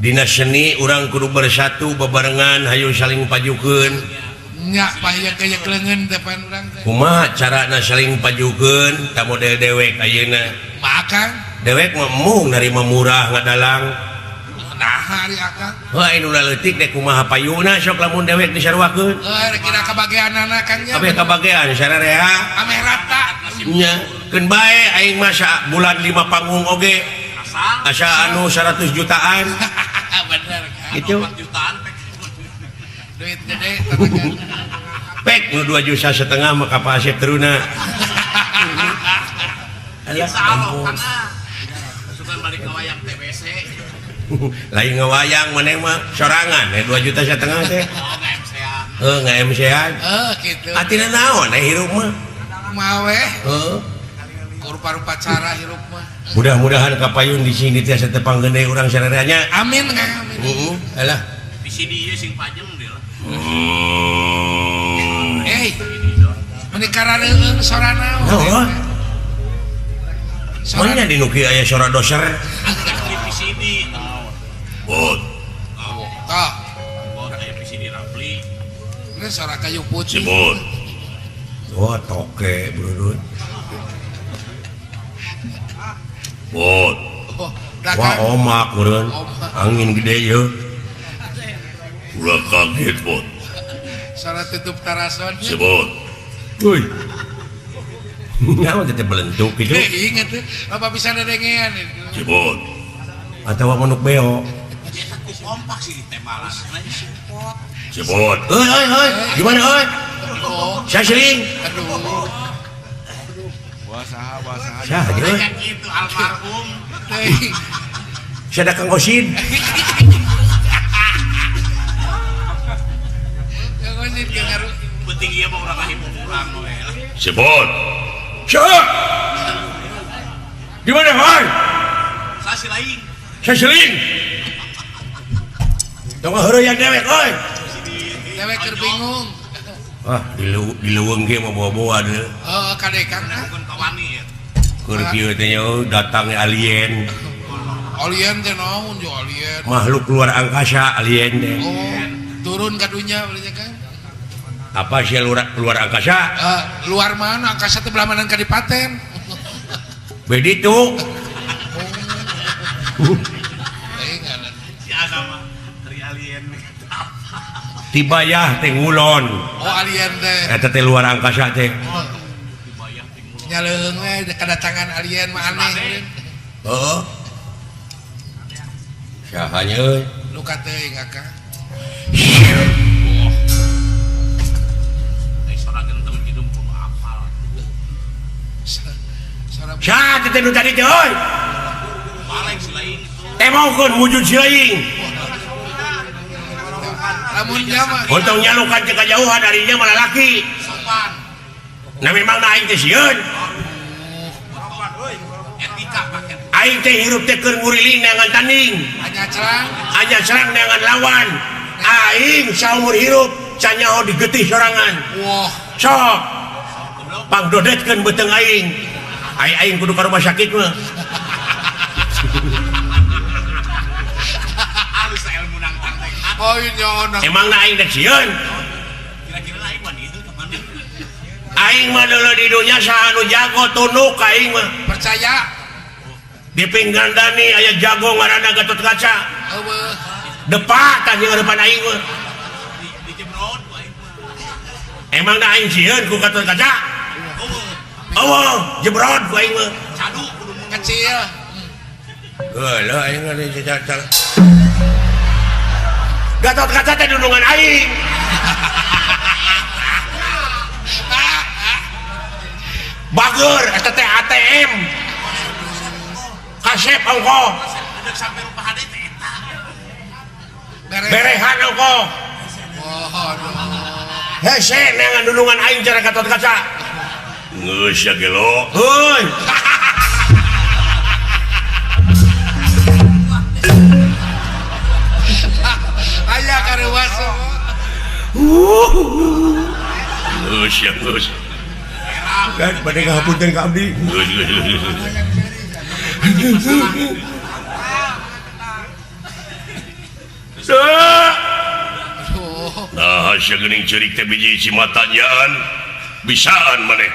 Speaker 1: Dina seni urang kudu bersatu bebarengan hayu saling pajukeun.
Speaker 4: Nya paya kaya leungeun teh pan urang teh.
Speaker 1: Kumaha carana saling pajukeun ka model dewek ayeuna?
Speaker 4: Maka
Speaker 1: dewek mah embung narima murah ngadalang.
Speaker 4: Nah ari akang.
Speaker 1: Heuh anu leutik teh kumaha payuna sok lamun dewek disaruakeun.
Speaker 4: Heuh kira kabageanana Kang nya.
Speaker 1: Kabeh kabagean sararea.
Speaker 4: Ameh rata.
Speaker 1: Nya keun bae aing mah bulan 5 panggung oge. Asa anu 100 jutaan.
Speaker 4: Bener Kang.
Speaker 1: Gitu.
Speaker 5: 4 jutaan pek.
Speaker 4: Duit gede tanagan.
Speaker 1: Pek nu 2,5 juta mah ka Pak Asep teruna.
Speaker 5: Insyaallah Kang. Sugan balik ngawayang TBC.
Speaker 1: Lain ngawayang maneh mah sorangan 2,5 juta teh.
Speaker 5: Oh, nge-MC-an.
Speaker 1: Heuh nge-MC-an.
Speaker 4: Heuh kitu.
Speaker 1: Atina naon hirup mah?
Speaker 4: Kumaha we?
Speaker 1: Heuh.
Speaker 4: Rupa-rupa cara hirup mah.
Speaker 1: Mudah-mudahan kapayun di sini tiasa tepang gede urang sararea.
Speaker 4: Amin Kang amin.
Speaker 1: Heeh, alah.
Speaker 5: Di sini ieu sing pajeng deui lah.
Speaker 4: Eh. Meuni karareueung sorana.
Speaker 1: Heuh. Mana di nu kieu aya sora doser?
Speaker 5: Di VCD.
Speaker 1: Bot.
Speaker 4: Tah.
Speaker 5: Bot aya VCD Rapli.
Speaker 4: Ini sora kayu putih.
Speaker 1: Sebut. Wah, toke bururut. Bot. Wah, omak meureun. Angin gede yeuh. Ulah kaget, Bot.
Speaker 4: Sora tutup tarason.
Speaker 1: Sebut. Euy. Naon teh belentuk kitu?
Speaker 4: Ingat teh, apa bisa dedengean itu.
Speaker 1: Sebut. Atawa manuk beo.
Speaker 5: Kompak sih ditembalan.
Speaker 1: Sebut. Euy euy euy, gimana euy? Saya sering.
Speaker 4: Aduh.
Speaker 3: Wah saha wah saha.
Speaker 1: Saha euy?
Speaker 5: Gitu almarhum.
Speaker 1: Saya Kang Osin.
Speaker 4: Kang Osin ge ngaruh.
Speaker 5: Penting ieu mah urang ngahibur urang we lah.
Speaker 1: Sebut. Saha? Di mana, hai?
Speaker 5: Saha si lain?
Speaker 1: Saya seling. Tong heureyan dewek euy.
Speaker 4: Dewek keur bingung.
Speaker 1: Ah, di leuweung ge mah bawa-bawa deui.
Speaker 4: Heeh, kade Kang.
Speaker 5: Bukan kawani ya.
Speaker 1: Keur kieu teh nya datang alien.
Speaker 4: Alien teh naon jo alien?
Speaker 1: Makhluk luar angkasa alien teh.
Speaker 4: Oh, turun ka dunya berarti Kang.
Speaker 1: Apa sih luar angkasa?
Speaker 4: Luar mana? Angkasa teh belah mana kadipaten.
Speaker 1: Begitu.
Speaker 4: Oh.
Speaker 5: Si Ana mah dari alien.
Speaker 1: Tibayah teh ngulon.
Speaker 4: Oh alien teh.
Speaker 1: Eta teh luar angkasa teh.
Speaker 5: Oh, tibayah teh ngulon.
Speaker 4: Nya leuheung we kedatangan alien mah aneh.
Speaker 1: Heeh. Saha nya euy?
Speaker 4: Luka teuing Akang.
Speaker 5: Ai sora gentem kitu kudu apal.
Speaker 1: Saha teh nu tadi teh euy? Temongkeun wujud si laing.
Speaker 4: Lamun nya mah
Speaker 1: Untung nyalukan teh kajauhan ari nya mah lalaki.
Speaker 5: Sopan.
Speaker 1: Nah memang aing teh sieun.
Speaker 5: Etika pakai.
Speaker 1: Aing teh hirup teh keur nguriling neangan tanding.
Speaker 4: Hanya cerang.
Speaker 1: Hanya serang neangan lawan. Aing saumur hirup can nyaho digetih sorangan.
Speaker 4: Wah,
Speaker 1: Sok. Pangdodetkeun beuteung aing. Aing aing kudu ka rumah sakit mah.
Speaker 5: Halus ilmu nangtang teh.
Speaker 4: oh nyaho
Speaker 1: Emang na aing teh sieun.
Speaker 5: Kira-kira aing mah itu kemana?
Speaker 1: Aing mah deuleu di dunya saha nu jago tunduk ka aing mah.
Speaker 4: Percaya.
Speaker 1: Di Pinggandani aya jago ngaranna Gatot Kaca.
Speaker 4: Eueuh.
Speaker 1: Depak tah jeung depan aing mah.
Speaker 5: Di jebrod ku aing mah.
Speaker 1: Emang na aing sieun ku Gatot Kaca? Eueuh, jebrod ku aing mah.
Speaker 5: Cadu kudu mun
Speaker 4: Kecil.
Speaker 1: Geuleuh aing mah di Gatot Kaca teh dundungan aing. Bager eta teh ATM. Kasep ongko.
Speaker 5: Udah sampai rumah hade teh eta.
Speaker 1: Berehan ongko.
Speaker 4: Oh, aduh.
Speaker 1: Hese neangan dundungan aing cara Gatot Kaca. Geus ya gelo. Heuy.
Speaker 4: Aya karuas.
Speaker 1: Geus ya geus.
Speaker 2: Kan bade ngahapunten ka abdi.
Speaker 1: Geus geus geus.
Speaker 4: Aduh.
Speaker 1: Nah, sia geuning ceurik teh biji cimatanyaan bisaan maneh.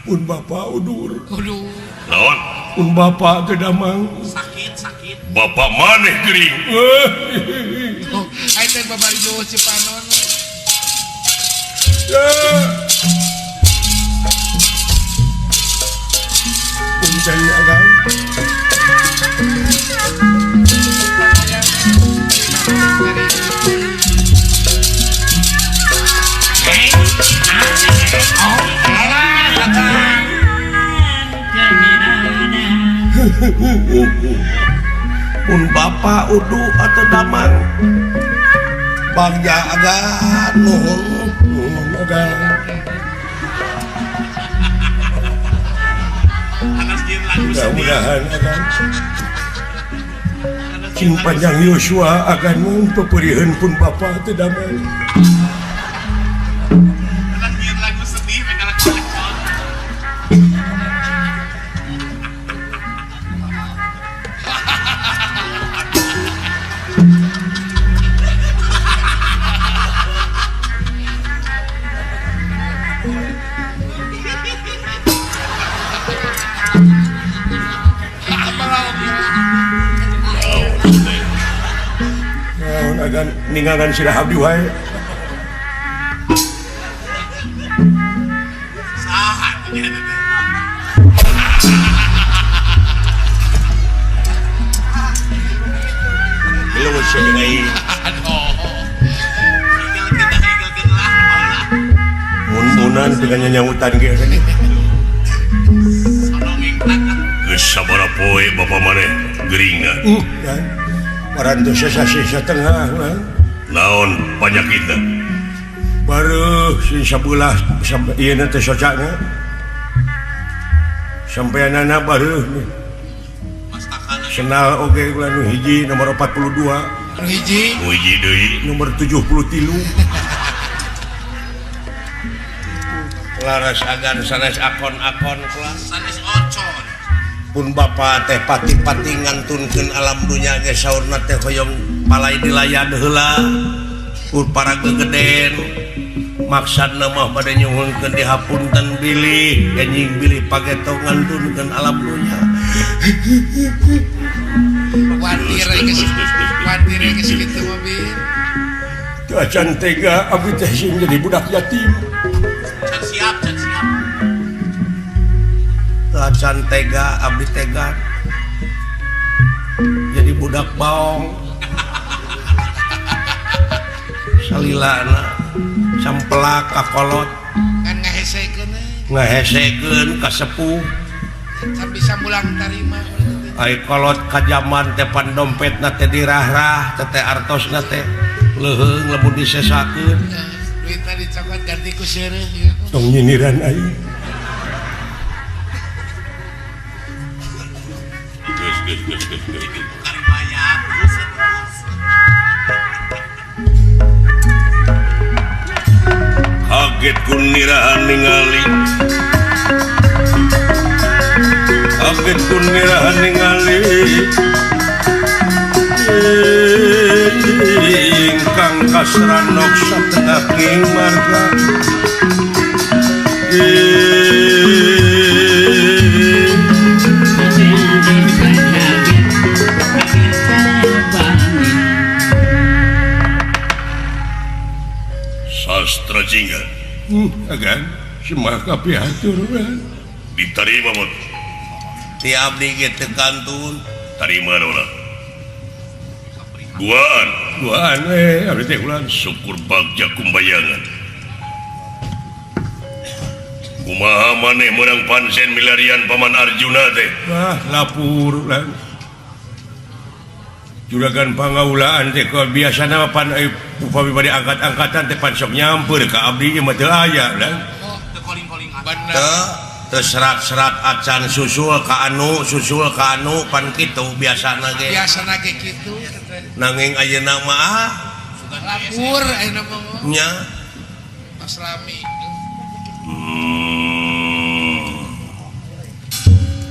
Speaker 2: Pun bapak udur.
Speaker 4: Aduh.
Speaker 1: Naon?
Speaker 2: Pun bapak teu damang.
Speaker 5: Sakit, sakit.
Speaker 1: Bapak maneh geuring.
Speaker 4: Aing teh babari jauh Cipanon.
Speaker 2: Punten agan. Pun bapak udu atau damang. Bagja agan nuhun nuhun agan. Mudah-mudahan agan cing panjang Yosua agan mun peperiheun pun bapak teu damang. Agan ningangan sirah abdi wae.
Speaker 5: Saha teh nya teh.
Speaker 1: Leuweut sia jeung aing.
Speaker 4: Aduh.
Speaker 5: Igelkeun lah baheula.
Speaker 1: Mun-munan teu nyanyahutan ge.
Speaker 5: Sonongeng tah.
Speaker 1: Geus sabaraha poe bapa maneh geuringna?
Speaker 2: Kan. Parantos sasih satengah lah.
Speaker 1: Naon panyakitna?
Speaker 2: Baru sing sabelah ieu teh socana. Sampeanana baru senal oge ulah nu hiji nomor 42.
Speaker 4: Nu hiji.
Speaker 1: Nu hiji deui
Speaker 2: nomor 73.
Speaker 1: Laras agan sanes akon-akon kelas
Speaker 5: sanes ocon.
Speaker 1: Pun bapa teh pati-pati ngantunkeun alam dunya ge saurna teh hoyong palai dilayan heula ku para gegeden. Maksudna mah bade nyuhunkeun dihapunten bilih anjing bilih pageto ngantunkeun alam dunya.
Speaker 4: Watir geus watir geus kitu mah bin.
Speaker 2: Teu acan tega abdi teh sing jadi budak yatim.
Speaker 5: Can siap, can siap.
Speaker 1: Acan tega abdi tega jadi budak baong. Salilana sampelak kakolot
Speaker 4: kan ngahesekeun.
Speaker 2: Ngahesekeun ka sepuh.
Speaker 4: Can bisa mulang tarima.
Speaker 2: Ai kolot ka jaman teh pan dompetna teh dirahrah teh artosna teh leuheung lamun disesakeun.
Speaker 4: Duitna dicokot ganti ku seureuh.
Speaker 1: Tong nyindiran aing.
Speaker 2: Geus geus geus geus. Kaget ku nirahan ningali. Kaget ku nirahan ningali. Ingkang kasranok satengah king marga. Sastra Jingga.
Speaker 1: Agan semah kapihatur
Speaker 2: diterima mut.
Speaker 1: Ti abdi ge teu kantun.
Speaker 2: Tarima dola. Duaan,
Speaker 1: duaan we abdi teh ulah
Speaker 2: syukur bagja kumbayangan. Kumaha maneh meunang pansen milarian Paman Arjuna teh?
Speaker 1: Wah, lapur lah. Juragan pangaulaan teh biasana pan upami bade angkat-angkatan teh pan sok nyamper ka abdi ieu mah teu aya lah.
Speaker 5: Teu koling-kolingan.
Speaker 2: Teu teu serat-serat acan susul ka anu pan kitu biasana ge.
Speaker 4: Biasana ge kitu.
Speaker 2: Nanging ayeuna mah
Speaker 4: lapur ayeuna mah.
Speaker 2: Nya.
Speaker 4: Mas Rami.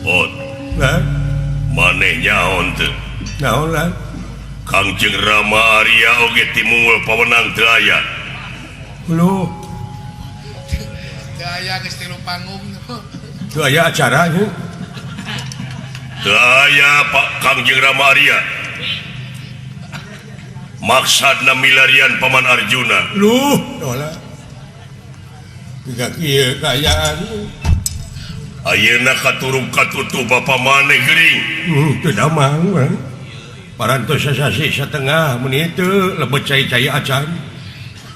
Speaker 2: Ot.
Speaker 1: Lah,
Speaker 2: maneh nyaon teu?
Speaker 1: Naon lah?
Speaker 2: Kangjeng Rama Arya oge timungul pawenang teu aya.
Speaker 1: Lho.
Speaker 4: Teu aya geus tilu panggung.
Speaker 1: Teu aya acara nya.
Speaker 2: Teu aya Pak Kangjeng Rama Arya. Maksudna milarian Paman Arjuna.
Speaker 1: Luh, dola. Tiga kieu kaayaan.
Speaker 2: Ayeuna katurug katutu bapa maneh geuring.
Speaker 1: Teu damang urang. Parantos sasasi satengah mun teu lebet cai-cai acan.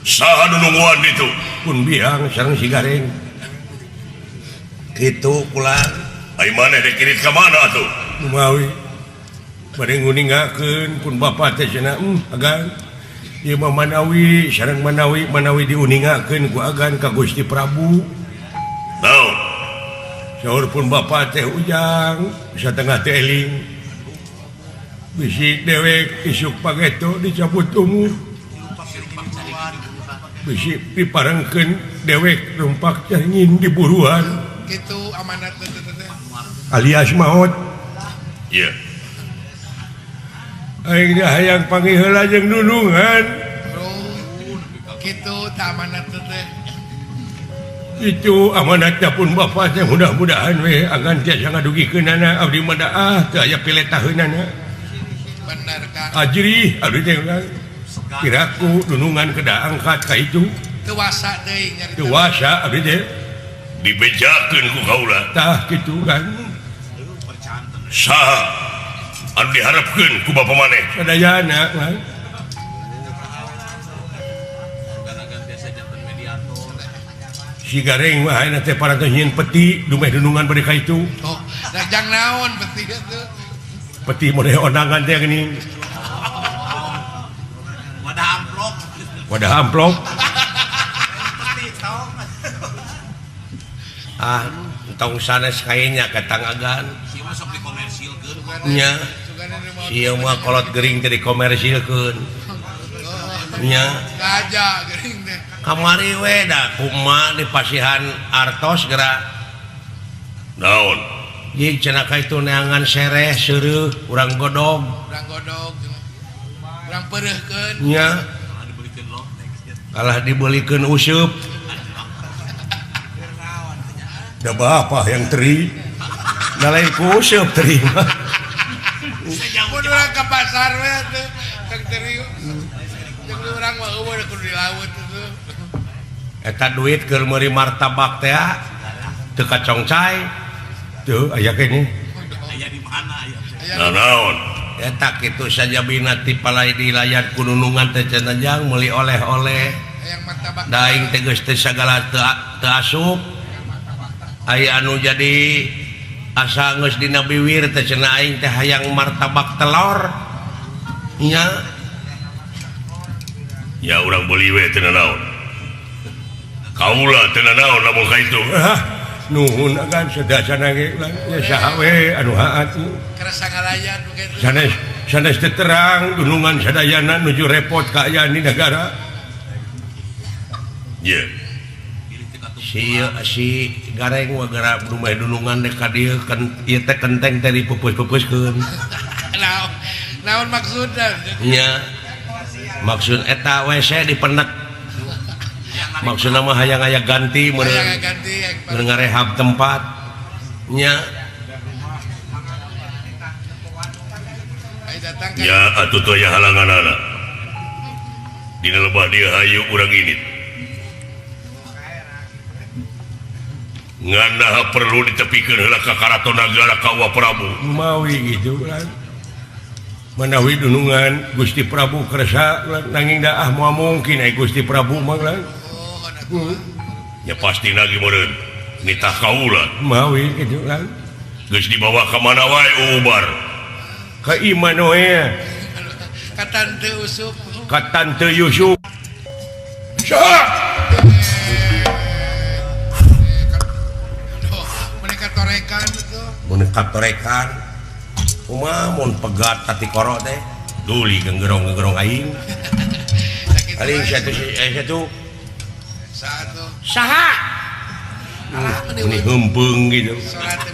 Speaker 2: Saha nu nungguan ditu?
Speaker 1: Pun biang sareng si Gareng.
Speaker 2: Kitu pulang. Ai maneh rek kirit ka mana atuh?
Speaker 1: Kumawi. Bade nguningakeun pun bapa teh cenah agan. Ieu mah manawi sareng manawi manawi diuningakeun ku agan ka Gusti Prabu.
Speaker 2: Naon?
Speaker 1: Saur pun bapa teh ujang satengah teh eling. Bisi dewek isuk pageto dicabut umur. Bisi diparengkeun dewek rumpak caringin diburuan.
Speaker 4: Kitu amanat teh teh.
Speaker 1: Alias maot.
Speaker 2: Iya.
Speaker 1: Aing hayang panggih heula jeung nunungan.
Speaker 4: Kitu tah amanat teh.
Speaker 1: Itu amanatnya pun bapa teh mudah-mudahan we agan tiasa ngadugikeunana abdi mah daah teu aya piletaheunana.
Speaker 4: Bener Kang.
Speaker 1: Ajri abdi teh kiraku nunungan kedah angkat ka itu.
Speaker 4: Teu wasa deui nyarita.
Speaker 1: Teu wasa abdi teh
Speaker 2: dibejakeun ku kaula.
Speaker 1: Tah kitu kan.
Speaker 2: Saha anu diharapkeun ku bapa maneh?
Speaker 1: Sadayana kan. Si Gareng mah ayeuna teh parantos nyieun peti dumeh dunungan bade ka itu.
Speaker 4: Oh, da jang naon peti teh?
Speaker 1: Peti model ondangan teh geuning.
Speaker 5: Wadah amplop.
Speaker 1: Wadah amplop.
Speaker 5: Peti tong.
Speaker 2: Ah, tong sanes kayanya ka tangagan.
Speaker 5: Ieu mah sok dikomersilkeun.
Speaker 2: Nya. Ieu mah kolot gering teh dikomersilkeun. Nya.
Speaker 4: Kaja gering teh.
Speaker 2: Kamari we da kumaha dipasihan artos geura. Naon? Jig cenah ka itu neangan sereh seureuh urang godog.
Speaker 4: Urang godog urang peureuhkeun.
Speaker 2: Nya. Kalah dibelikeun useup.
Speaker 1: Da bapak yang teri.
Speaker 2: Da lain ku useup teri mah.
Speaker 4: Mun urang ka pasar we atuh tong teri. Jeung urang mah eueuh kudu di laut atuh.
Speaker 2: Eta duit keur meuli martabak teh teu kacongcai.
Speaker 1: Tuh aya keneh.
Speaker 5: Aya di mana aya?
Speaker 2: Nah, naon? Eta kitu sajabina ti palai di layar kununungan teh cenah jang meuli oleh-oleh.
Speaker 4: Hayang martabak.
Speaker 2: Da aing teh geus teu sagala teu asup. Aya anu jadi asa geus dina biwir teh cenah aing teh hayang martabak telur. Nya.
Speaker 1: Ya urang beuli we teu nanaon. Kaula teu nanaon lamun ka itu.
Speaker 2: Ah, nuhun agan sadasana ge ya saha we anu haat.
Speaker 4: Kerasa ngalayan begitu.
Speaker 2: Sanes sanes teu terang dunungan sadayana nuju repot kaayaan di negara.
Speaker 1: Ye.
Speaker 2: Si si gareng mah gara dumeh dunungan dek ka dieu kan ieu teh kenteng teh dipupus-pupuskeun.
Speaker 4: Naon naon maksudna?
Speaker 2: Nya. Maksud eta WC dipenek. Maksudna mah hayang aya ganti meureun.
Speaker 4: Hayang ganti
Speaker 2: meureun ngarehab tempat. Nya.
Speaker 1: Ya atuh teu aya halanganana. Dina lebah dieu hayu urang indit. Ngan naha perlu ditepikeun heula ka Karaton Nagara ka Wa Prabu.
Speaker 2: Mawi kitu ulah. Manawi dunungan Gusti Prabu kersa nanging daah moal mungkin ai Gusti Prabu mah lah.
Speaker 1: Ya pasti lagi meureun nitah kaula.
Speaker 2: Mawi kitu lah.
Speaker 1: Geus dibawa ka mana wae ubar.
Speaker 2: Ka imah we.
Speaker 4: Ka Tante Yusuf.
Speaker 2: Ka Tante Yusuf.
Speaker 1: Saha?
Speaker 4: Mereka torekan itu.
Speaker 2: Mereka torekan. Kumaha mun pegat tatikoro teh duli genggerong-genggerong aing. Aing satu satu.
Speaker 4: Satu.
Speaker 2: Saha? Ini hempeung gitu.
Speaker 4: Salat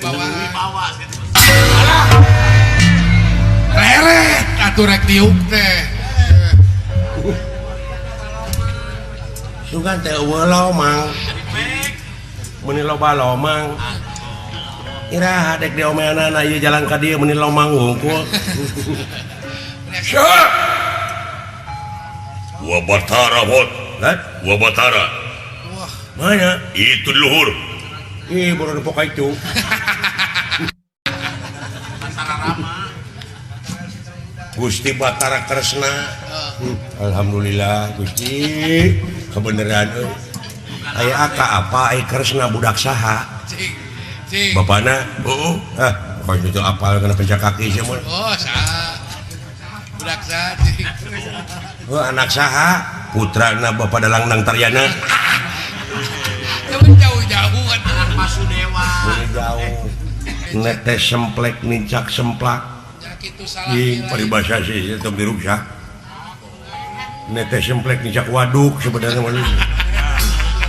Speaker 4: wibawa. Reret atuh rek diuk teh.
Speaker 2: Sugan teh eueuh lomang. Meuni loba lomang. Iraha dek diomeanana ieu jalan ka dieu meuni lomang wungkul.
Speaker 1: Saha? Wa Batara hot.
Speaker 2: Hah?
Speaker 1: Wa Batara.
Speaker 4: Wah,
Speaker 2: mana?
Speaker 1: Itu di luhur.
Speaker 2: Ih, baru dipoka itu. Gusti Batara Kresna. Alhamdulillah Gusti, kebenaran euy. Aya aka apa ai Kresna budak saha?
Speaker 4: Cing. Cing.
Speaker 2: Bapana? Heeh. Ah, kok itu apal kana pencak kaki sia mah.
Speaker 4: Oh, saha. Budak saha cing.
Speaker 2: Oh, anak saha? Putrana Bapak Dalang Nang Taryana.
Speaker 4: Jauh-jauh kan
Speaker 5: anak Pasudewa.
Speaker 2: Jauh. Netes semplek nincak semplak. Ih, paribasa sih tong diruksak. Netes semplek nincak waduk sebenarnya mah.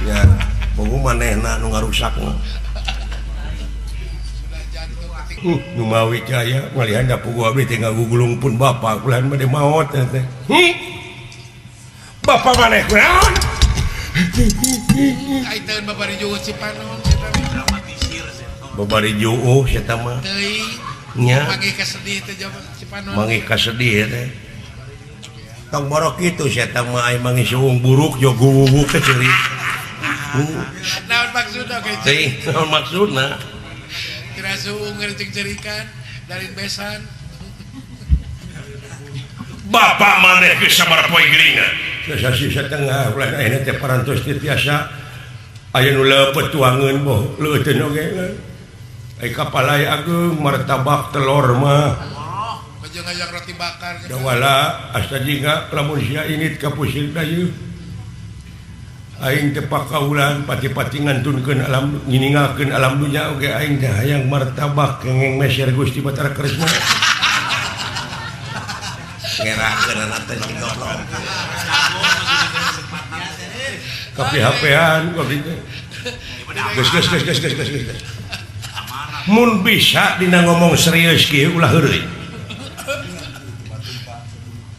Speaker 2: Ya, pogo manehna nu ngarusak mah. Nu mawi jaya ngalihan da pugu abdi teh ngagugulung pun bapak ulah bade maot teh. Bapak maneh kunaon?
Speaker 4: Ai teu babari juuh Cipanon.
Speaker 2: Babari juuh eta mah.
Speaker 4: Teuing.
Speaker 2: Nya.
Speaker 4: Manggih kasedih teh Cipanon.
Speaker 2: Manggih kasedih teh. Tong borok kitu sia eta mah ai manggih suung buruk jo guwuwuk teh ceurik.
Speaker 4: Naon maksudna ge?
Speaker 2: Teuing naon maksudna?
Speaker 4: Kira suung ngercing-cerikan dari besan.
Speaker 1: Bapak maneh geus sabaraha poe geuringan?
Speaker 2: Sasih satengah ulah ayeuna teh parantos teu tiasa aya nu leupeut tuangeun boh leuteun oge. Ai kapalai ageung martabak telur mah.
Speaker 4: Baju ngajak roti bakar.
Speaker 2: Dawala asa jingga lamun sia init ka pusir dayeuh. Aing teh pakaulan pati-pati ngantunkeun alam nginingalkeun alam dunya oge aing teh hayang martabak kengeng meser Gusti Batara Kresna. Ngerakeun anak teh si goblok. Kapi-hapean abdi teh. Geus geus geus geus geus geus. Mun bisa dina ngomong serius kieu ulah heureuy.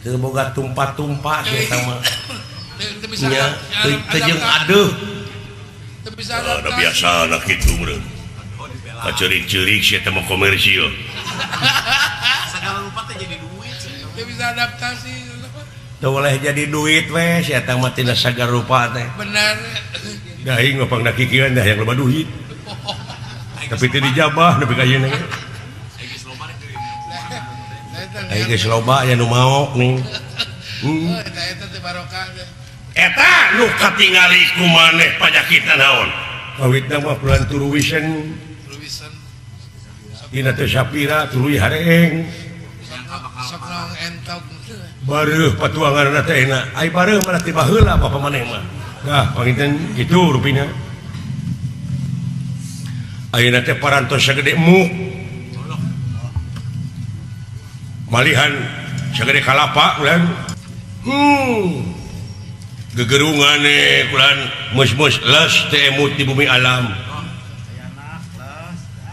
Speaker 2: Teu boga tumpah-tumpah sia eta mah. Nya teu jeung adeuh.
Speaker 4: Teu bisa
Speaker 1: Ada biasa anak kitu meureun. Kaceurik-ceurik sia teh mah komersil.
Speaker 5: Segala rupa teh jadi duit.
Speaker 4: Teu bisa adaptasi.
Speaker 2: Teu boleh jadi duit we sia eta mah tina sagala rupa teh.
Speaker 4: Benar.
Speaker 2: Da aing mah pangna kikieuan dah yang loba duit. Tapi teu dijabah nepi ka ayeuna ge. Aing geus loba aya nu maok nih.
Speaker 4: Eta eta teh barokah teh.
Speaker 2: Eta nu katingali ku maneh panyakitan naon? Kawitna mah bulan turuwisen. Dina teh sapira tuluy hareeng.
Speaker 4: Sok naon entok.
Speaker 2: Bareuh patuanganna teh enak. Ai bareuh mah ti baheula bapa maneh mah. Dah panginten kitu rupina. Ayeuna teh parantos sagede muk. Malihan sagede kalapa ulan. Gegerungane kulan mus-mus les teh emut di bumi alam.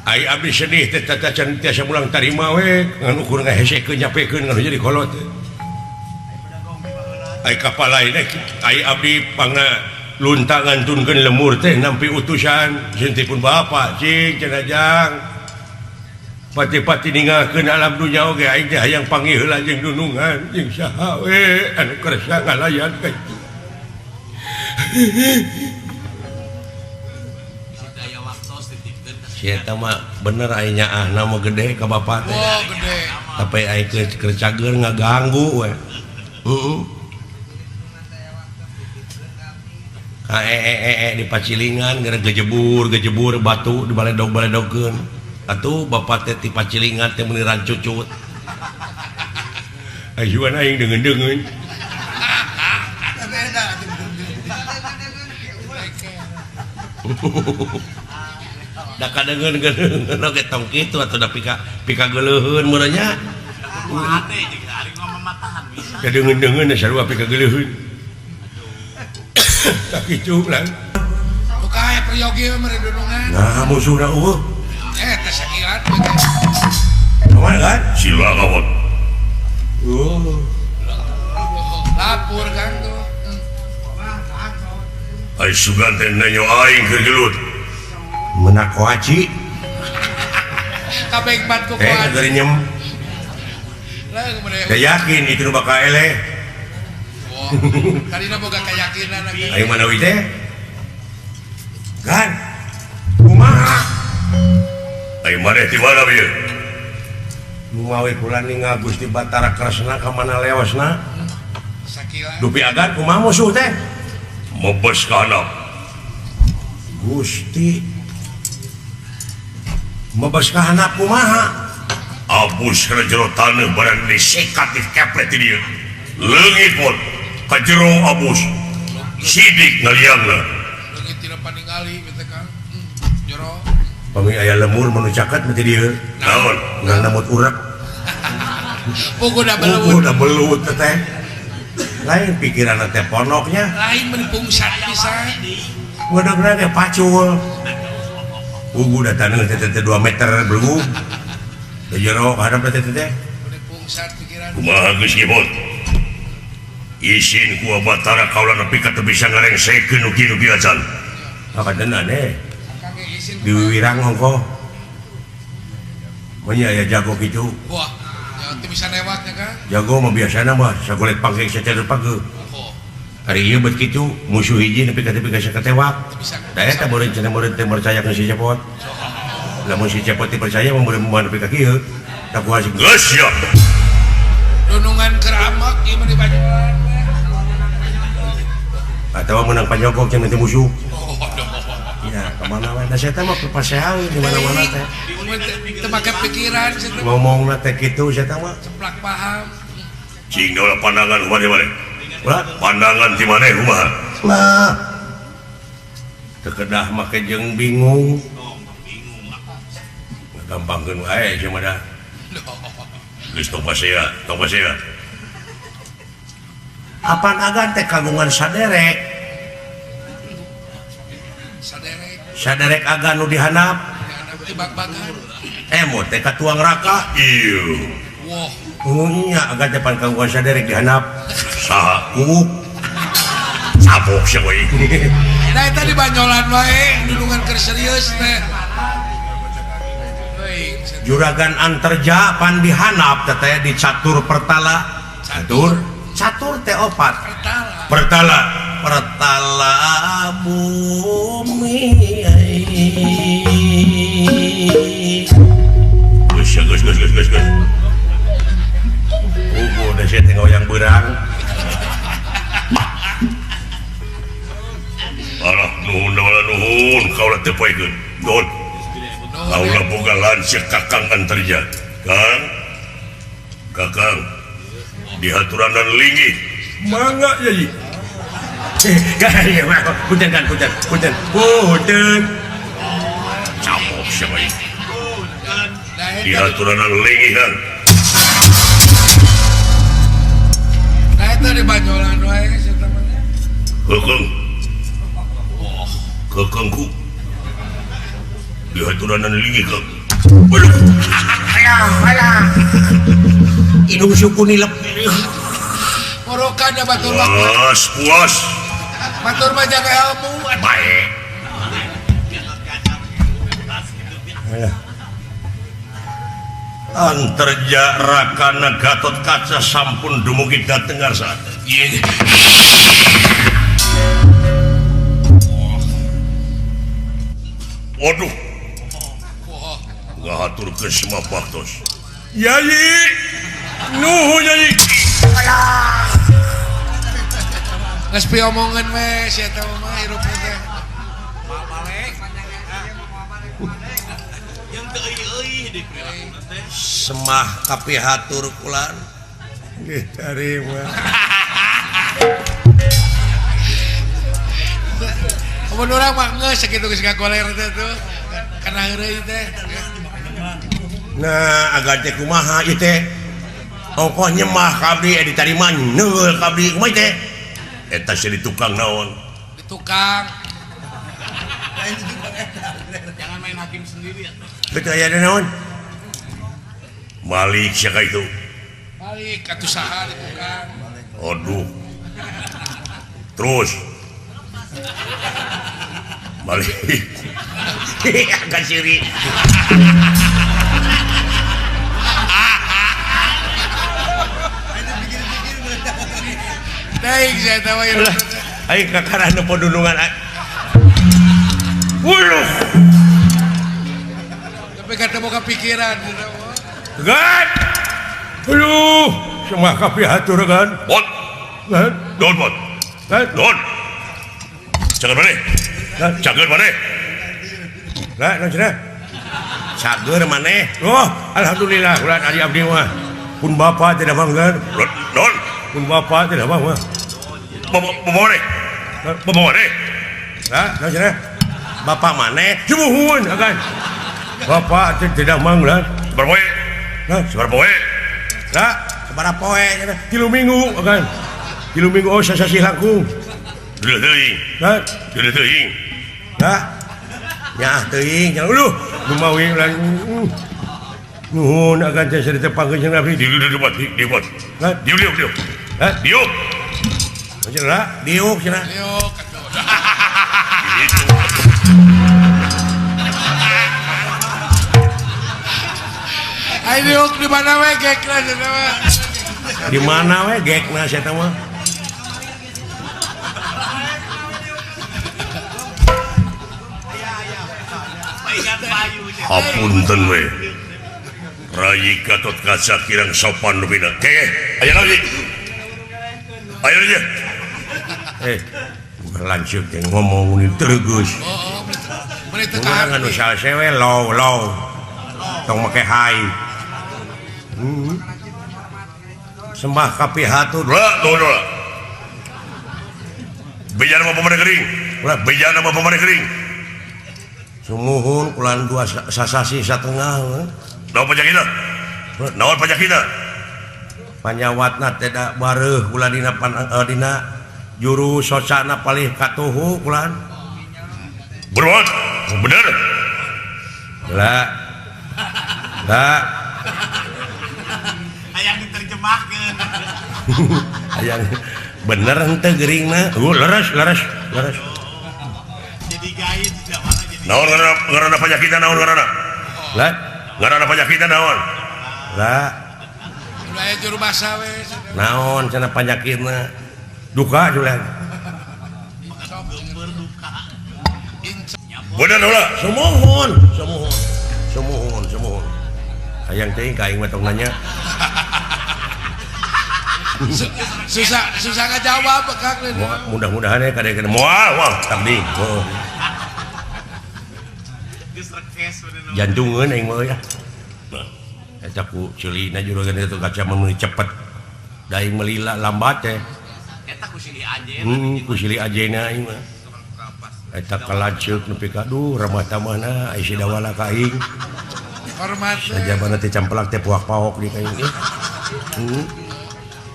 Speaker 2: Ai abdi sedih teh tata can tiasa mulang tarima we ngan ukur ngahesekeun nyapekeun ngan jadi kolot. Ai kapal lain ai abdi pangna luntang ngantunkeun lemur teh nampi utusan sintipun bapa cing cenah jang. Pati-pati ninggalkeun alam dunya oge aing teh hayang panggih heula jeung dunungan jeung saha we anu kersa ngalayan ka itu. Si eta mah bener aing nyaahna mah gede ka bapa teh.
Speaker 4: Oh, gede.
Speaker 2: Tapi aing keur cager ngaganggu we. Heeh. Ka di pacilingan gara gejebur-gejebur batu di baledog-baledogkeun. Atuh bapa teh ti pacilingan teh meuni rancucut. Ayuan aing deungeun-deungeun. Da kadeungeun-deungeun oge tong kitu atuh da pika geuleuheun meureun nya.
Speaker 5: Hate jeung ari ngomong bisa.
Speaker 2: Kadeungeun-deungeun sarua pika geuleuheun. Tak kitu lan.
Speaker 4: Buka aya peryogi mah mere dunungan.
Speaker 2: Nah, musuhna eueuh.
Speaker 4: Teh sakilan.
Speaker 2: Kumaha kan?
Speaker 1: Sila kawon.
Speaker 2: Oh.
Speaker 4: Lapor kan tuh.
Speaker 1: Ai sugan teh nanyo aing keur gelut.
Speaker 2: Menak koaci.
Speaker 4: Kabeh bat ku koaci.
Speaker 2: Geurenyem. Lah yakin itu nu bakal eleh.
Speaker 4: Oh, tadina boga keyakinan.
Speaker 2: Aing manawi teh. Kan? Kumaha?
Speaker 1: Aing maneh di mana bieu?
Speaker 2: Lumawi kula ningal Gusti Batara Kresna ka mana lewasna?
Speaker 4: Sakila.
Speaker 2: Dupi agan kumaha musuh teh?
Speaker 1: Mebes ka handap.
Speaker 2: Gusti mebes ka handap kumaha?
Speaker 1: Abus kana jero taneuh barang disikat dikepret di dieu. Leungit pun ka jero abus. Sidik ngaliangna.
Speaker 4: Leungit tina paningali teh Kang. Jero.
Speaker 2: Pami aya lemur manu caket mah di dieu.
Speaker 1: Naon?
Speaker 2: Ngan namut urek.
Speaker 4: Puguh da belut.
Speaker 2: Puguh da belut teh. Lain pikiran teh ponoknya.
Speaker 4: Lain meuni pungsat pisan.
Speaker 2: Wadogna teh pacul. Puguh da taneuh teh 2 meter belugug. Da jero hadap teh teh.
Speaker 4: Meuni pungsat pikiran.
Speaker 1: Kumaha geus nyebut? Isin ku Batara kaula nepi ka teu bisa ngarengsekeun nu kieu acan.
Speaker 2: Kadenan eh. Di Wiwirang ongko. Manya aya jago kitu.
Speaker 4: Wah, ya teu bisa lewatnya kan?
Speaker 2: Jago mah biasana mah sagolet pangkeng sacatur pageuh. Ari ieu bet kitu musuh hiji nepi ka teu bisa katewak. Da eta meureun cenah meureun teh percayakeun si Cepot. Lamun si Cepot dipercaya mah meureun moal nepi ka kieu. Da kumaha sih?
Speaker 1: Geus ya.
Speaker 4: Dunungan keur amak ieu mah dibajuan.
Speaker 2: Atawa meunang panyogok jeung teh musuh. Ya, kemana mana saya teh mah pepasean di mana-mana teh.
Speaker 4: Teu make pikiran cenah.
Speaker 2: Ngomongna teh kitu saya teh mah.
Speaker 4: Ceplak paham.
Speaker 1: Cing daulah pandangan kumaha maneh?
Speaker 2: Ulah
Speaker 1: pandangan ti maneh kumaha?
Speaker 2: Lah. Teu kedah make jeung bingung. Gampangkeun wae sia mah dah.
Speaker 1: Geus tong pasea, tong pasea.
Speaker 2: Apan agan teh kagungan saderek. Saderek agan nu dihanap. Emot teh ka tuang raka.
Speaker 1: Ieu.
Speaker 4: Wah.
Speaker 2: Nya agan teh pan kagungan saderek dihanap.
Speaker 1: Saha?
Speaker 2: Kuuk.
Speaker 1: Sabok sia we.
Speaker 4: Nah eta di banyolan wae dulungan keur serius teh.
Speaker 2: Juragan Anterja pan dihanap teh teh di catur pertala. Catur? Catur teh opat.
Speaker 4: Pertala.
Speaker 2: Pertala. Pertala bumi.
Speaker 1: Geus geus geus geus geus geus.
Speaker 2: Ugu da sia teh ngoyang beurang.
Speaker 1: Alah nuhun nuhun kaula dipoekeun. Nuhun. Kaula boga lanceuk Kakang Antarja. Kang. Kakang. Dihaturanan linggih.
Speaker 2: Mangga Yai. Punten kan punten punten. Punten.
Speaker 1: Capok siapa ieu? Dihaturanan linggih kan.
Speaker 4: Nah eta di Banyolan wae sia mah.
Speaker 1: Keukeng. Keukengku. Dihaturanan linggih Kang. Waduh.
Speaker 2: Alah alah. Hidung suku nilep.
Speaker 4: Morokan da batur mah.
Speaker 1: Puas, puas.
Speaker 4: Batur mah jaga ilmu.
Speaker 1: Baik. Antarja Rakana Gatot Kaca sampun dumugi dhateng ngarsa. Waduh. Ngahaturkeun semua baktos.
Speaker 2: Yai. Nuhun Yai.
Speaker 4: Alah. Geus piomongeun we sia eta mah hirup teh.
Speaker 2: Semah kapihatur kulan. Nggih tarima.
Speaker 4: Mun urang mah geus sakitu geus ngagoler teh tuh. Kana heureuy teh.
Speaker 2: Nah, agan teh kumaha ieu teh? Ongkoh nyemah ka abdi ditarima neul ka abdi kumaha teh?
Speaker 1: Eta sia di tukang naon?
Speaker 4: Di tukang.
Speaker 5: Jangan main hakim sendiri ya.
Speaker 2: Betul aya naon?
Speaker 1: Malik siapa itu?
Speaker 4: Malik atuh saha di tukang.
Speaker 1: Aduh. Terus. Malik.
Speaker 2: Agak siri.
Speaker 4: Teuing sia eta mah hirup.
Speaker 2: Aing kakara nu podunungan. Wuluh.
Speaker 4: Tapi kata boga pikiran.
Speaker 2: Gan. Aduh, semah kapihatur gan.
Speaker 1: Bot.
Speaker 2: Gan.
Speaker 1: Don bot.
Speaker 2: Gan.
Speaker 1: Don. Cager maneh. Cager maneh.
Speaker 2: Lah, naon cenah? Cager maneh. Oh, alhamdulillah ulah ari abdi mah. Pun bapa teh damang gan.
Speaker 1: Don.
Speaker 2: Pun bapa teh damang mah.
Speaker 1: Bapak maneh. Bapak maneh.
Speaker 2: Lah, naon cenah? Bapak maneh sumuhun agan. Bapak teh teh damang lah.
Speaker 1: Sabaraha poe?
Speaker 2: Lah,
Speaker 1: sabaraha poe?
Speaker 2: Lah, sabaraha poe cenah? 3 minggu agan. 3 minggu oh sasasih langkung.
Speaker 1: Deuh teuing.
Speaker 2: Lah,
Speaker 1: deuh teuing.
Speaker 2: Lah. Nyaah teuing. Aduh, lumawi ulah. Nuhun agan teh sarita pangkeun jeung abdi.
Speaker 1: Diuk diuk diuk.
Speaker 2: Lah,
Speaker 1: diuk diuk diuk.
Speaker 2: Hah?
Speaker 1: Diuk.
Speaker 2: Cenah, diuk cenah.
Speaker 4: Diuk atuh.
Speaker 1: Gitu.
Speaker 4: Ayo diuk di mana we gekna cenah mah.
Speaker 2: Di mana we gekna sia teh mah?
Speaker 1: Hapunten we. Rayi Gatot Kaca kirang sopan rupina. Ke, aya naon ieu? Aya ieu.
Speaker 2: Lanjut yang ngomong ini terus. Urang anu sasewe low low. Tong make hai. Sembah kapihatur.
Speaker 1: Lah, tuh lah. Bejana mah pamane kering.
Speaker 2: Ulah
Speaker 1: bejana mah pamane kering.
Speaker 2: Sumuhun kulan dua sasasi satengah.
Speaker 1: Naon panyakitna? Naon panyakitna?
Speaker 2: Panyawatna teh da bareuh ulah dina dina juru socana palih katuhu kulan.
Speaker 1: Berbuat bener.
Speaker 2: Lah. Lah.
Speaker 5: Hayang diterjemahkeun.
Speaker 2: Hayang bener henteu geuringna. Leres leres leres.
Speaker 5: Jadi guide tidak malah jadi.
Speaker 1: Naon ngaranna panyakitna naon ngaranna?
Speaker 2: Lah,
Speaker 1: ngaranna panyakitna naon?
Speaker 2: Lah.
Speaker 4: Ulah aya juru basa we.
Speaker 2: Naon cenah panyakitna? Duka julan.
Speaker 1: Bener ulah.
Speaker 2: Sumuhun, sumuhun. Sumuhun, sumuhun. Hayang teuing ka aing mah tong nanya.
Speaker 4: Susah susah ngajawab Kang.
Speaker 2: Mudah-mudahan ya kadang-kadang moal moal takdi.
Speaker 1: Jantungeun aing mah euy ah. Eta ku ceulina juragan itu kaca mah cepet. Da aing melila lambat teh.
Speaker 5: Eta ku silih ajen.
Speaker 1: Ku silih ajena aing mah. Eta kalanceuk nepi ka aduh ramah tamahna ai si dawala ka aing.
Speaker 4: Hormat.
Speaker 1: Sajabana teh campelak teh puak-paok di ka aing.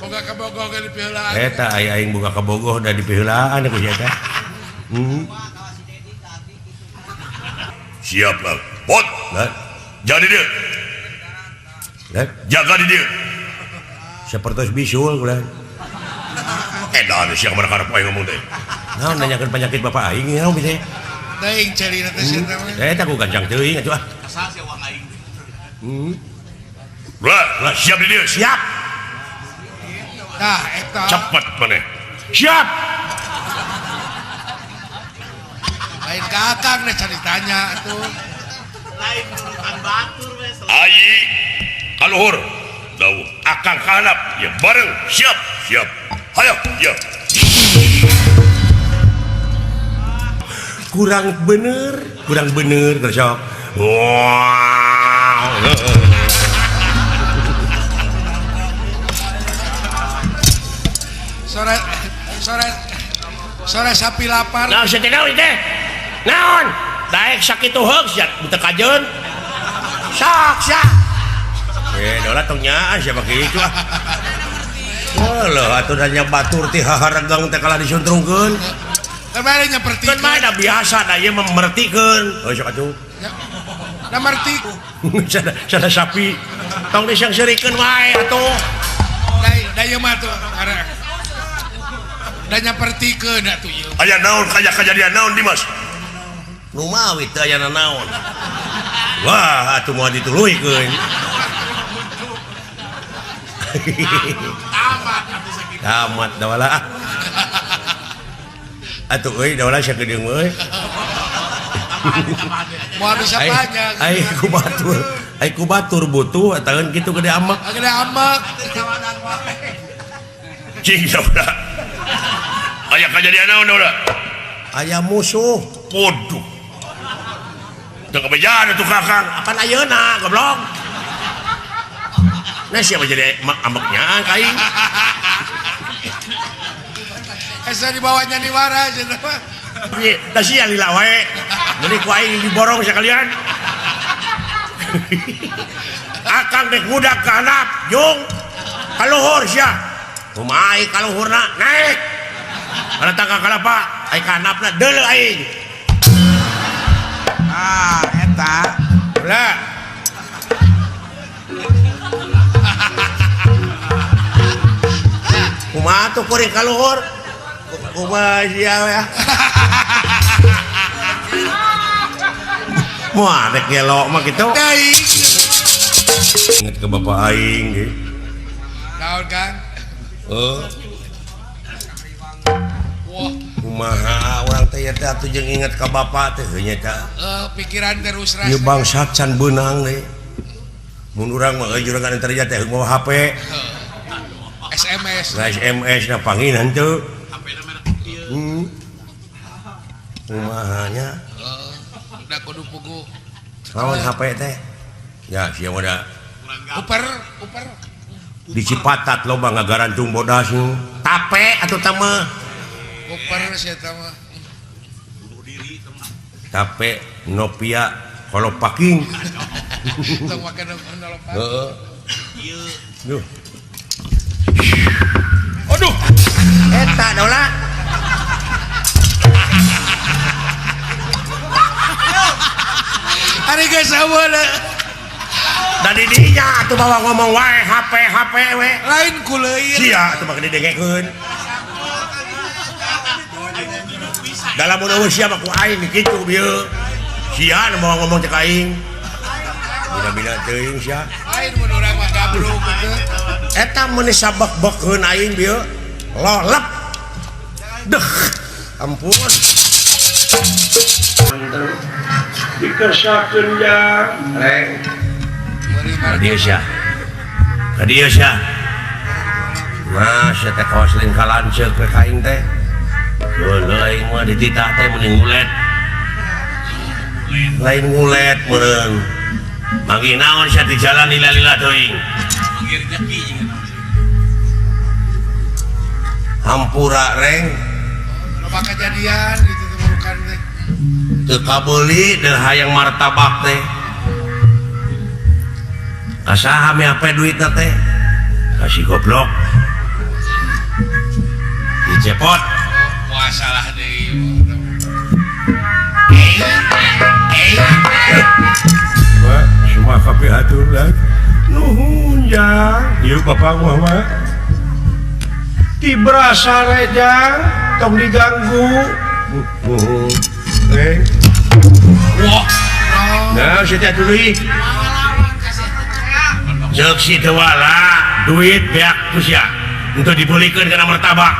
Speaker 4: Boga ka Bogoh ge dipiheulaan.
Speaker 1: Eta ai aing boga ka Bogoh da dipiheulaan ku si eta.
Speaker 2: Siap lah. Bot. Jadi dia. Jaga di dia.
Speaker 1: Sapertos bisul ulah.
Speaker 2: Edan sia mana karep aing ngomong teh.
Speaker 1: Naon nanyakeun penyakit bapak aing naon teh.
Speaker 4: Teuing ceulina teh sia teh.
Speaker 1: Eta ku gancang teuing atuh ah.
Speaker 5: Kasal sia uang aing.
Speaker 2: Lah, siap di dia.
Speaker 1: Siap.
Speaker 4: Tah eta.
Speaker 2: Cepet maneh.
Speaker 1: Siap.
Speaker 4: Lain ka akang deh can ditanya atuh.
Speaker 5: Lain nurutan batur we.
Speaker 2: Ayi kaluhur. Dawuh akang ka handap ya bareng siap siap. Hayo ya.
Speaker 1: Kurang bener gersok. Wah.
Speaker 4: Sore sapi lapar.
Speaker 1: Naon sia teh naon teh? Naon? Daek sakitu heug sia teu kajeun. Sok sia. Dola tong nyaah sia mah kitu ah. Heuh atuh nanya batur ti haharegang teh kalah disuntrungkeun.
Speaker 4: Kan bae nyapertikeun.
Speaker 1: Kan bae da biasa da ieu mah mertikeun. Heuh sok atuh.
Speaker 4: Da merti.
Speaker 1: Sada sapi tong disangseurikeun wae atuh.
Speaker 4: Da ieu mah atuh da nyapertikeun atuh ieu.
Speaker 2: Aya naon kaya kajadian naon Dimas?
Speaker 1: Nu mawi teu aya naon. Wah, atuh moal dituluykeun. Tamat dawala ah. Atuh euy dawala sakedeung euy.
Speaker 4: Moal bisa panjang.
Speaker 1: Ai ku batur, ai ku batur butuh ataeun kitu gede amek.
Speaker 4: Gede amek.
Speaker 2: Cing dawala. Aya kajadian naon dawala?
Speaker 1: Aya musuh.
Speaker 2: Waduh. Teu kabejaan atuh Kakang.
Speaker 1: Apan ayeuna goblok. Nah siapa jadi ambeknya ka aing.
Speaker 4: Asa dibawanya diwara cenah mah.
Speaker 1: Da sia lila wae. Meuni ku aing diborong sakalian. Akang dek budak ka handap jung. Ka luhur sia. Kumaha ai ka luhurna naik. Kana tangga kalapa ai ka handapna deuleu aing.
Speaker 3: Ah eta.
Speaker 1: Ulah. Kumaha tuh kuring ka luhur? Kumaha sia we. Moal rek gelo mah kitu. Inget ke bapak aing ge.
Speaker 4: Naon Kang?
Speaker 1: Heuh.
Speaker 4: Wah,
Speaker 1: kumaha urang teh ieu teh atuh jeung inget ka bapak teh heuh nya tah.
Speaker 4: Pikiran terus ras.
Speaker 1: Ieu bangsat can beunang deui. Mun urang mah euy juragan interja teh mawa HP.
Speaker 4: SMS.
Speaker 1: Nah, SMS na pangin henteu.
Speaker 5: HP-na merek ieu.
Speaker 1: Kumaha nya?
Speaker 4: Da kudu pugu.
Speaker 1: Naon HP teh? Ya sia mah da.
Speaker 4: Uper.
Speaker 1: Di Cipatat loba ngagarantung bodas nu. Tape atuh tah mah.
Speaker 4: Uper sia tah mah.
Speaker 5: Bunuh diri tah mah.
Speaker 1: Tape Nopia kolopaking.
Speaker 4: Tong make nolopak.
Speaker 1: Heeh.
Speaker 5: Ieu.
Speaker 1: Duh.
Speaker 2: Aduh.
Speaker 1: Eta dola.
Speaker 4: Ari geus eueuh.
Speaker 1: Da di dinya atuh bawa ngomong wae HP HP we.
Speaker 4: Lain ku leuir.
Speaker 1: Sia atuh mah didengekeun. Dalam mun eueuh sia mah ku aing kitu bieu. Sia nu bawa ngomong cek aing. Bina-bina teuing sia.
Speaker 4: Lain mun urang mah gabruk kitu.
Speaker 1: Eta meuni sabek-bekeun aing bieu. Lolep. Deh. Ampun.
Speaker 2: Dikersakeun jang.
Speaker 1: Reng. Ka dieu sia. Ka dieu sia. Mah sia teh kawas lain ka lanceuk we ka aing teh. Leuleung aing mah dititah teh mending ngulet. Lain ngulet meureun. Manggih naon sia di jalan lila-lila teuing.
Speaker 5: Manggih rezeki jeung naon.
Speaker 1: Hampura reng.
Speaker 4: Loba kejadian gitu teh bukan teh.
Speaker 1: Teu kabeuli deui hayang martabak teh. Kasaha mi ape duitna teh? Kasih goblok. Dicepot.
Speaker 4: Wah salah deui.
Speaker 2: Wah, semua kabeh hatur lah. Nuhun jang. Ieu bapak mah mah. Tibrasa rejang, tong diganggu. Nuhun. Reng.
Speaker 4: Wah.
Speaker 1: Nah, sia teh deui. Ceuk si Dewala, duit beak ku sia. Untuk dibelikeun kana martabak.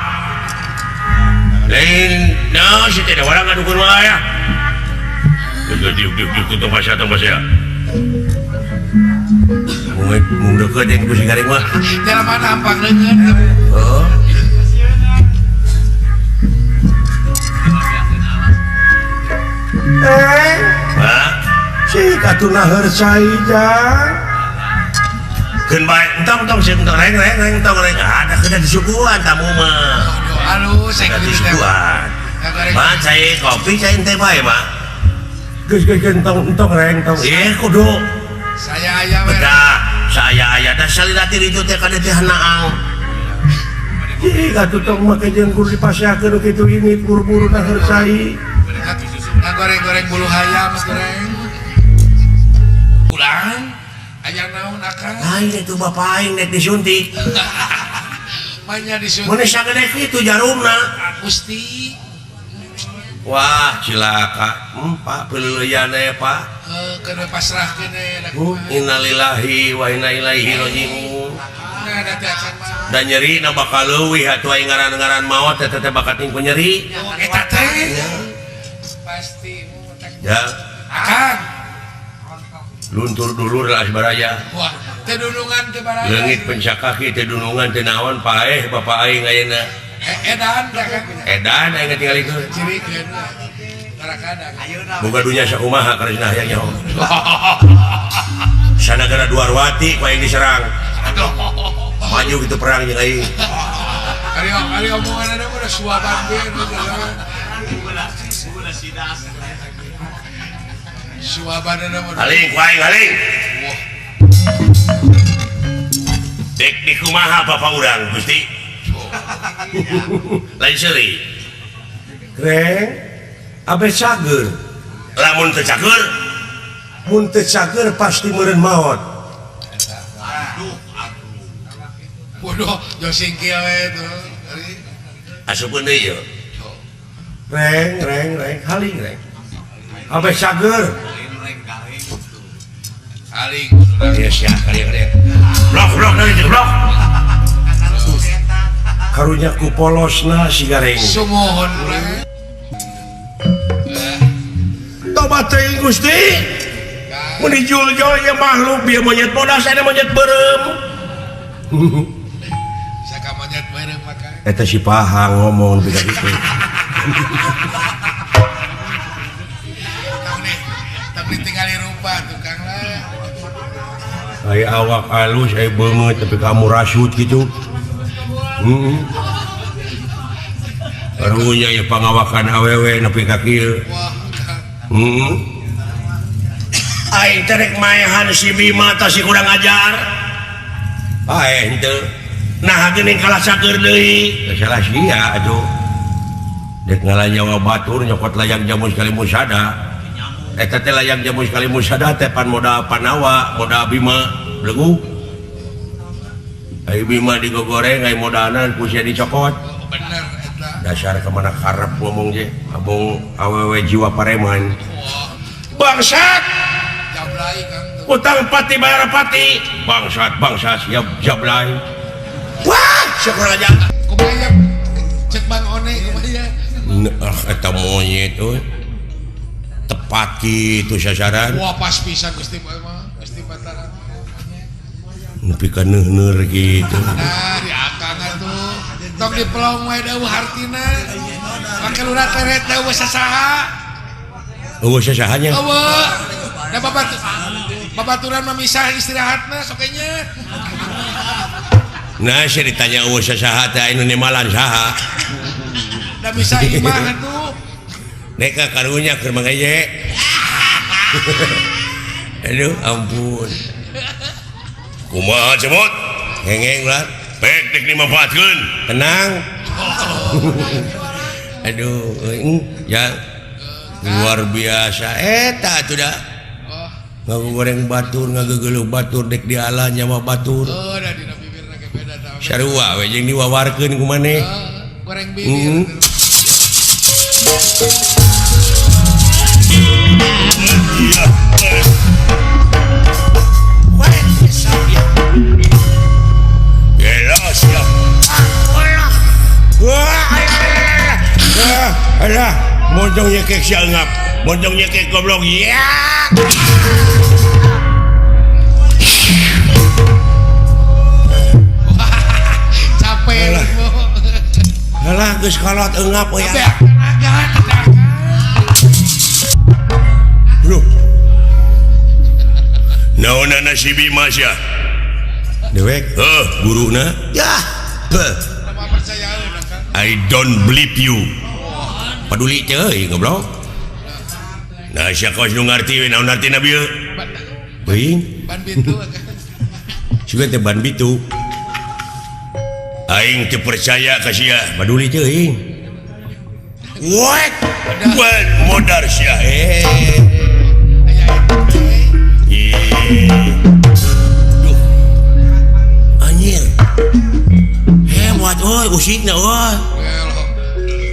Speaker 1: Lain, nah si teh Dewala ngadukun wae ya. Geus diuk diuk diuk tong pasea tong pasea. Mung deukeut jeung ku si garing mah.
Speaker 4: Jelema nampang leungeun.
Speaker 1: Heeh. Hah?
Speaker 2: Si katuna heurcai jang.
Speaker 1: Keun bae entong tong sieun tong reng reng reng tong reng. Ada kena disuguhan tamu mah.
Speaker 4: Aduh, alus saya
Speaker 1: Kena
Speaker 4: gitu teh.
Speaker 1: disuguhan. Ma cai kopi cai teh bae mah.
Speaker 2: Geus geus geus entong entong reng tong.
Speaker 1: Ih kudu
Speaker 4: Saya aya we.
Speaker 1: bedah saya aya teh salila ti ditu teh kana teh hanaang.
Speaker 2: Ih atuh tong make jeung kudu dipaseakeun kitu ingit buru-buru na heurcai.
Speaker 4: Ngagoreng-goreng bulu hayam goreng. Pulang aya naon akang?
Speaker 1: Lain itu bapak aing nek disuntik.
Speaker 4: Manya disuntik.
Speaker 1: Mun sagede kitu jarumna.
Speaker 4: Gusti.
Speaker 1: Wah, cilaka. Pak peuleuyan we, Pak.
Speaker 4: Heuh, keun pasrahkeun we.
Speaker 1: Innalillahi wa inna ilaihi raji'un.
Speaker 4: Nah, da teh akang mah.
Speaker 1: Da nyeri na bakal leuwih atuh aing ngaran-ngaran maot teh teh bakat ku nyeri.
Speaker 4: Eta teh. Pasti
Speaker 1: Ya.
Speaker 4: Akang.
Speaker 1: Luntur dulur lah baraya.
Speaker 4: Wah, teh dunungan teh baraya.
Speaker 1: Leungit pencakaki teh dunungan teh naon paeh bapak aing ayeuna.
Speaker 4: Edan teh Kang.
Speaker 1: Edan aing tinggal itu.
Speaker 4: Cirikeun. Tarakada.
Speaker 1: Boga dunya sakumaha karisna hayang nyaho. Sanagara Dwarwati ku aing diserang.
Speaker 4: Aduh.
Speaker 1: Maju gitu perang jeung aing.
Speaker 4: Ari ari omongan ada mah suaban ge. Suaban ada mah.
Speaker 1: Haling ku aing haling.
Speaker 4: Wah.
Speaker 1: Dek di kumaha bapak urang Gusti? Lain seuri.
Speaker 2: Reng, abe cager.
Speaker 1: Lamun teu cager,
Speaker 2: mun teu cager pasti meureun maot.
Speaker 4: Aduh, aduh. Bodoh, jo singkil we tuh.
Speaker 1: Asupkeun deui ieu.
Speaker 2: Reng, reng, reng, haling reng. Abe cager.
Speaker 4: Haling.
Speaker 1: Ieu sia kali kali. Blok blok deui blok.
Speaker 2: Karunya ku polosna si gareng.
Speaker 4: Sumuhun reng.
Speaker 2: Tobat teuing Gusti. Mun dijuljul nya makhluk bieu monyet bodas ada monyet beureum.
Speaker 4: Saka monyet beureum maka.
Speaker 2: Eta si Pahang ngomong beda gitu.
Speaker 4: Tapi tinggali rupa tukang lah.
Speaker 2: Ai awak halus ai beungeut tapi kamu rasut gitu. Heeh. Karunya ieu pangawakan awewe nepi ka kieu. Heeh.
Speaker 1: Aing teh rek maehan si Bima tah si kurang ajar. Paeh henteu. Nah geuning kalah saeur deui.
Speaker 2: Teu salah sia atuh. Dek ngalanyawa batur nyokot layang jamu sekali musada. Eta teh layang jamu sekali musada teh pan modal Panawa, modal Bima belegu. Ai Bima digogoreng ai modalna ku sia dicokot.
Speaker 4: Bener eta.
Speaker 2: Dasar kemana karep ngomong ge, abong awewe jiwa pareman.
Speaker 1: Bangsat.
Speaker 4: Jablay Kang.
Speaker 1: Utang pati bayar pati. Bangsat bangsat siap jablay. Wah, syukur aja.
Speaker 4: Kumaha cek Bang One kumaha.
Speaker 1: Ah eta monyet euy. Tepat kitu sasaran.
Speaker 4: Wah pas pisan Gusti mah, Gusti Batara.
Speaker 1: Nepi ka neuhneur kitu.
Speaker 4: Nah, di akang atuh. Tong dipelong we deuh hartina. Make lurat leret deuh sasaha.
Speaker 1: Eueuh sasahanya.
Speaker 4: Eueuh. Da babaturan mah misah istirahatna sok nya.
Speaker 1: Nah, sia ditanya eueuh sasaha teh anu nemalan saha.
Speaker 4: Da misah imah atuh.
Speaker 1: Neka karunya keur Mang Eye. Aduh, ampun.
Speaker 2: Kumaha cemot?
Speaker 1: Hengeng lah.
Speaker 2: Pek dek dimanfaatkeun.
Speaker 1: Tenang. Aduh, ya luar biasa eta atuh da. Ngagoreng batur, ngagegeuleuh batur dek dialah nyawa batur.
Speaker 4: Oh, da dina bibirna ge beda tah.
Speaker 1: Sarua we jeung diwawarkeun ku maneh.
Speaker 4: Goreng bibir.
Speaker 1: Alah, moncong nyekek si angap, moncong nyekek goblok. Ya.
Speaker 4: Capek.
Speaker 1: Alah, geus kolot eungap euy.
Speaker 2: Duh. Naonana si Bima sia?
Speaker 1: Dewek,
Speaker 2: heuh, guruna.
Speaker 1: Yah. Heuh.
Speaker 2: I don't believe you.
Speaker 1: Paduli teh euy goblok.
Speaker 2: Nah, sia kos nu ngarti we naon artina bieu?
Speaker 1: Beuing.
Speaker 4: Ban bitu.
Speaker 1: Sugan teh ban bitu.
Speaker 2: Aing teu percaya ka sia.
Speaker 1: Paduli teuing.
Speaker 2: Wek, wek modar sia.
Speaker 1: Duh. Anjir. Hebat euy usikna euy.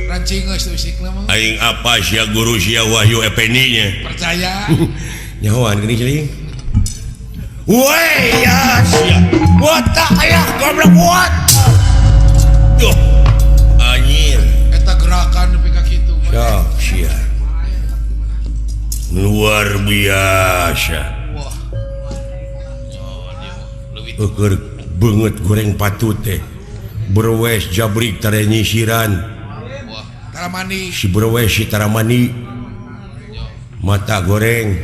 Speaker 4: Rancing geus usikna mah.
Speaker 2: Aing apa sia guru sia Wahyu Effendi nya.
Speaker 4: Percaya.
Speaker 1: Nyahoan geuning celing.
Speaker 2: Woi ya sia. What ayah goblok what? Duh. Anjir.
Speaker 4: Eta gerakan nepi ka kitu mah.
Speaker 1: Sok sia.
Speaker 2: Luar biasa.
Speaker 4: Wah.
Speaker 1: Eueur beungeut goreng patut teh. Berwes jabrik tare nyisiran.
Speaker 4: Wah, taramani.
Speaker 1: Si berwes si taramani. Mata goreng.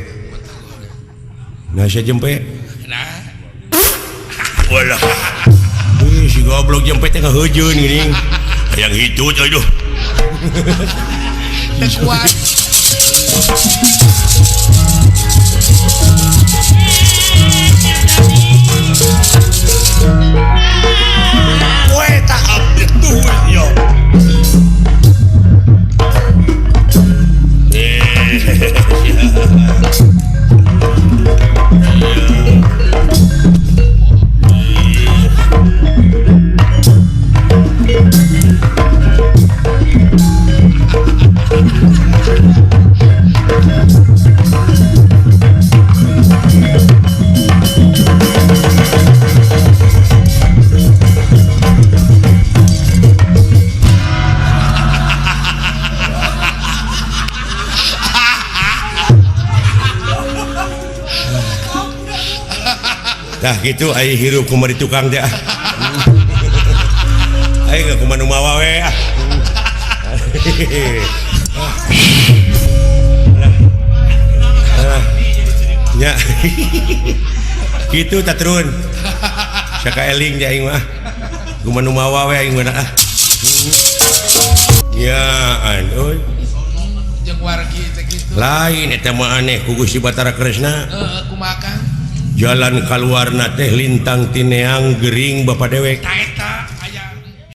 Speaker 1: Nah, sia jempe.
Speaker 4: Nah.
Speaker 2: Walah.
Speaker 1: Ih, si goblok jempe teh ngaheujeun geuning.
Speaker 2: Hayang hitut aduh.
Speaker 4: Teu kuat.
Speaker 2: Kowe tak update tuh yo.
Speaker 1: Nah gitu ai hirup kumaha di tukang teh ah. Ai ge kumaha nu mawa we ah. Nya. Kitu tatrun. Sakaeling teh aing mah. Kumaha nu mawa we aing mah ah. Ya euy.
Speaker 4: Jeung wargi teh kitu.
Speaker 1: Lain eta mah aneh ku Gusti Batara Kresna.
Speaker 4: Heeh, kumaha Kang?
Speaker 1: Jalan kaluarna teh lintang tineang gering bapa dewek.
Speaker 4: Ta eta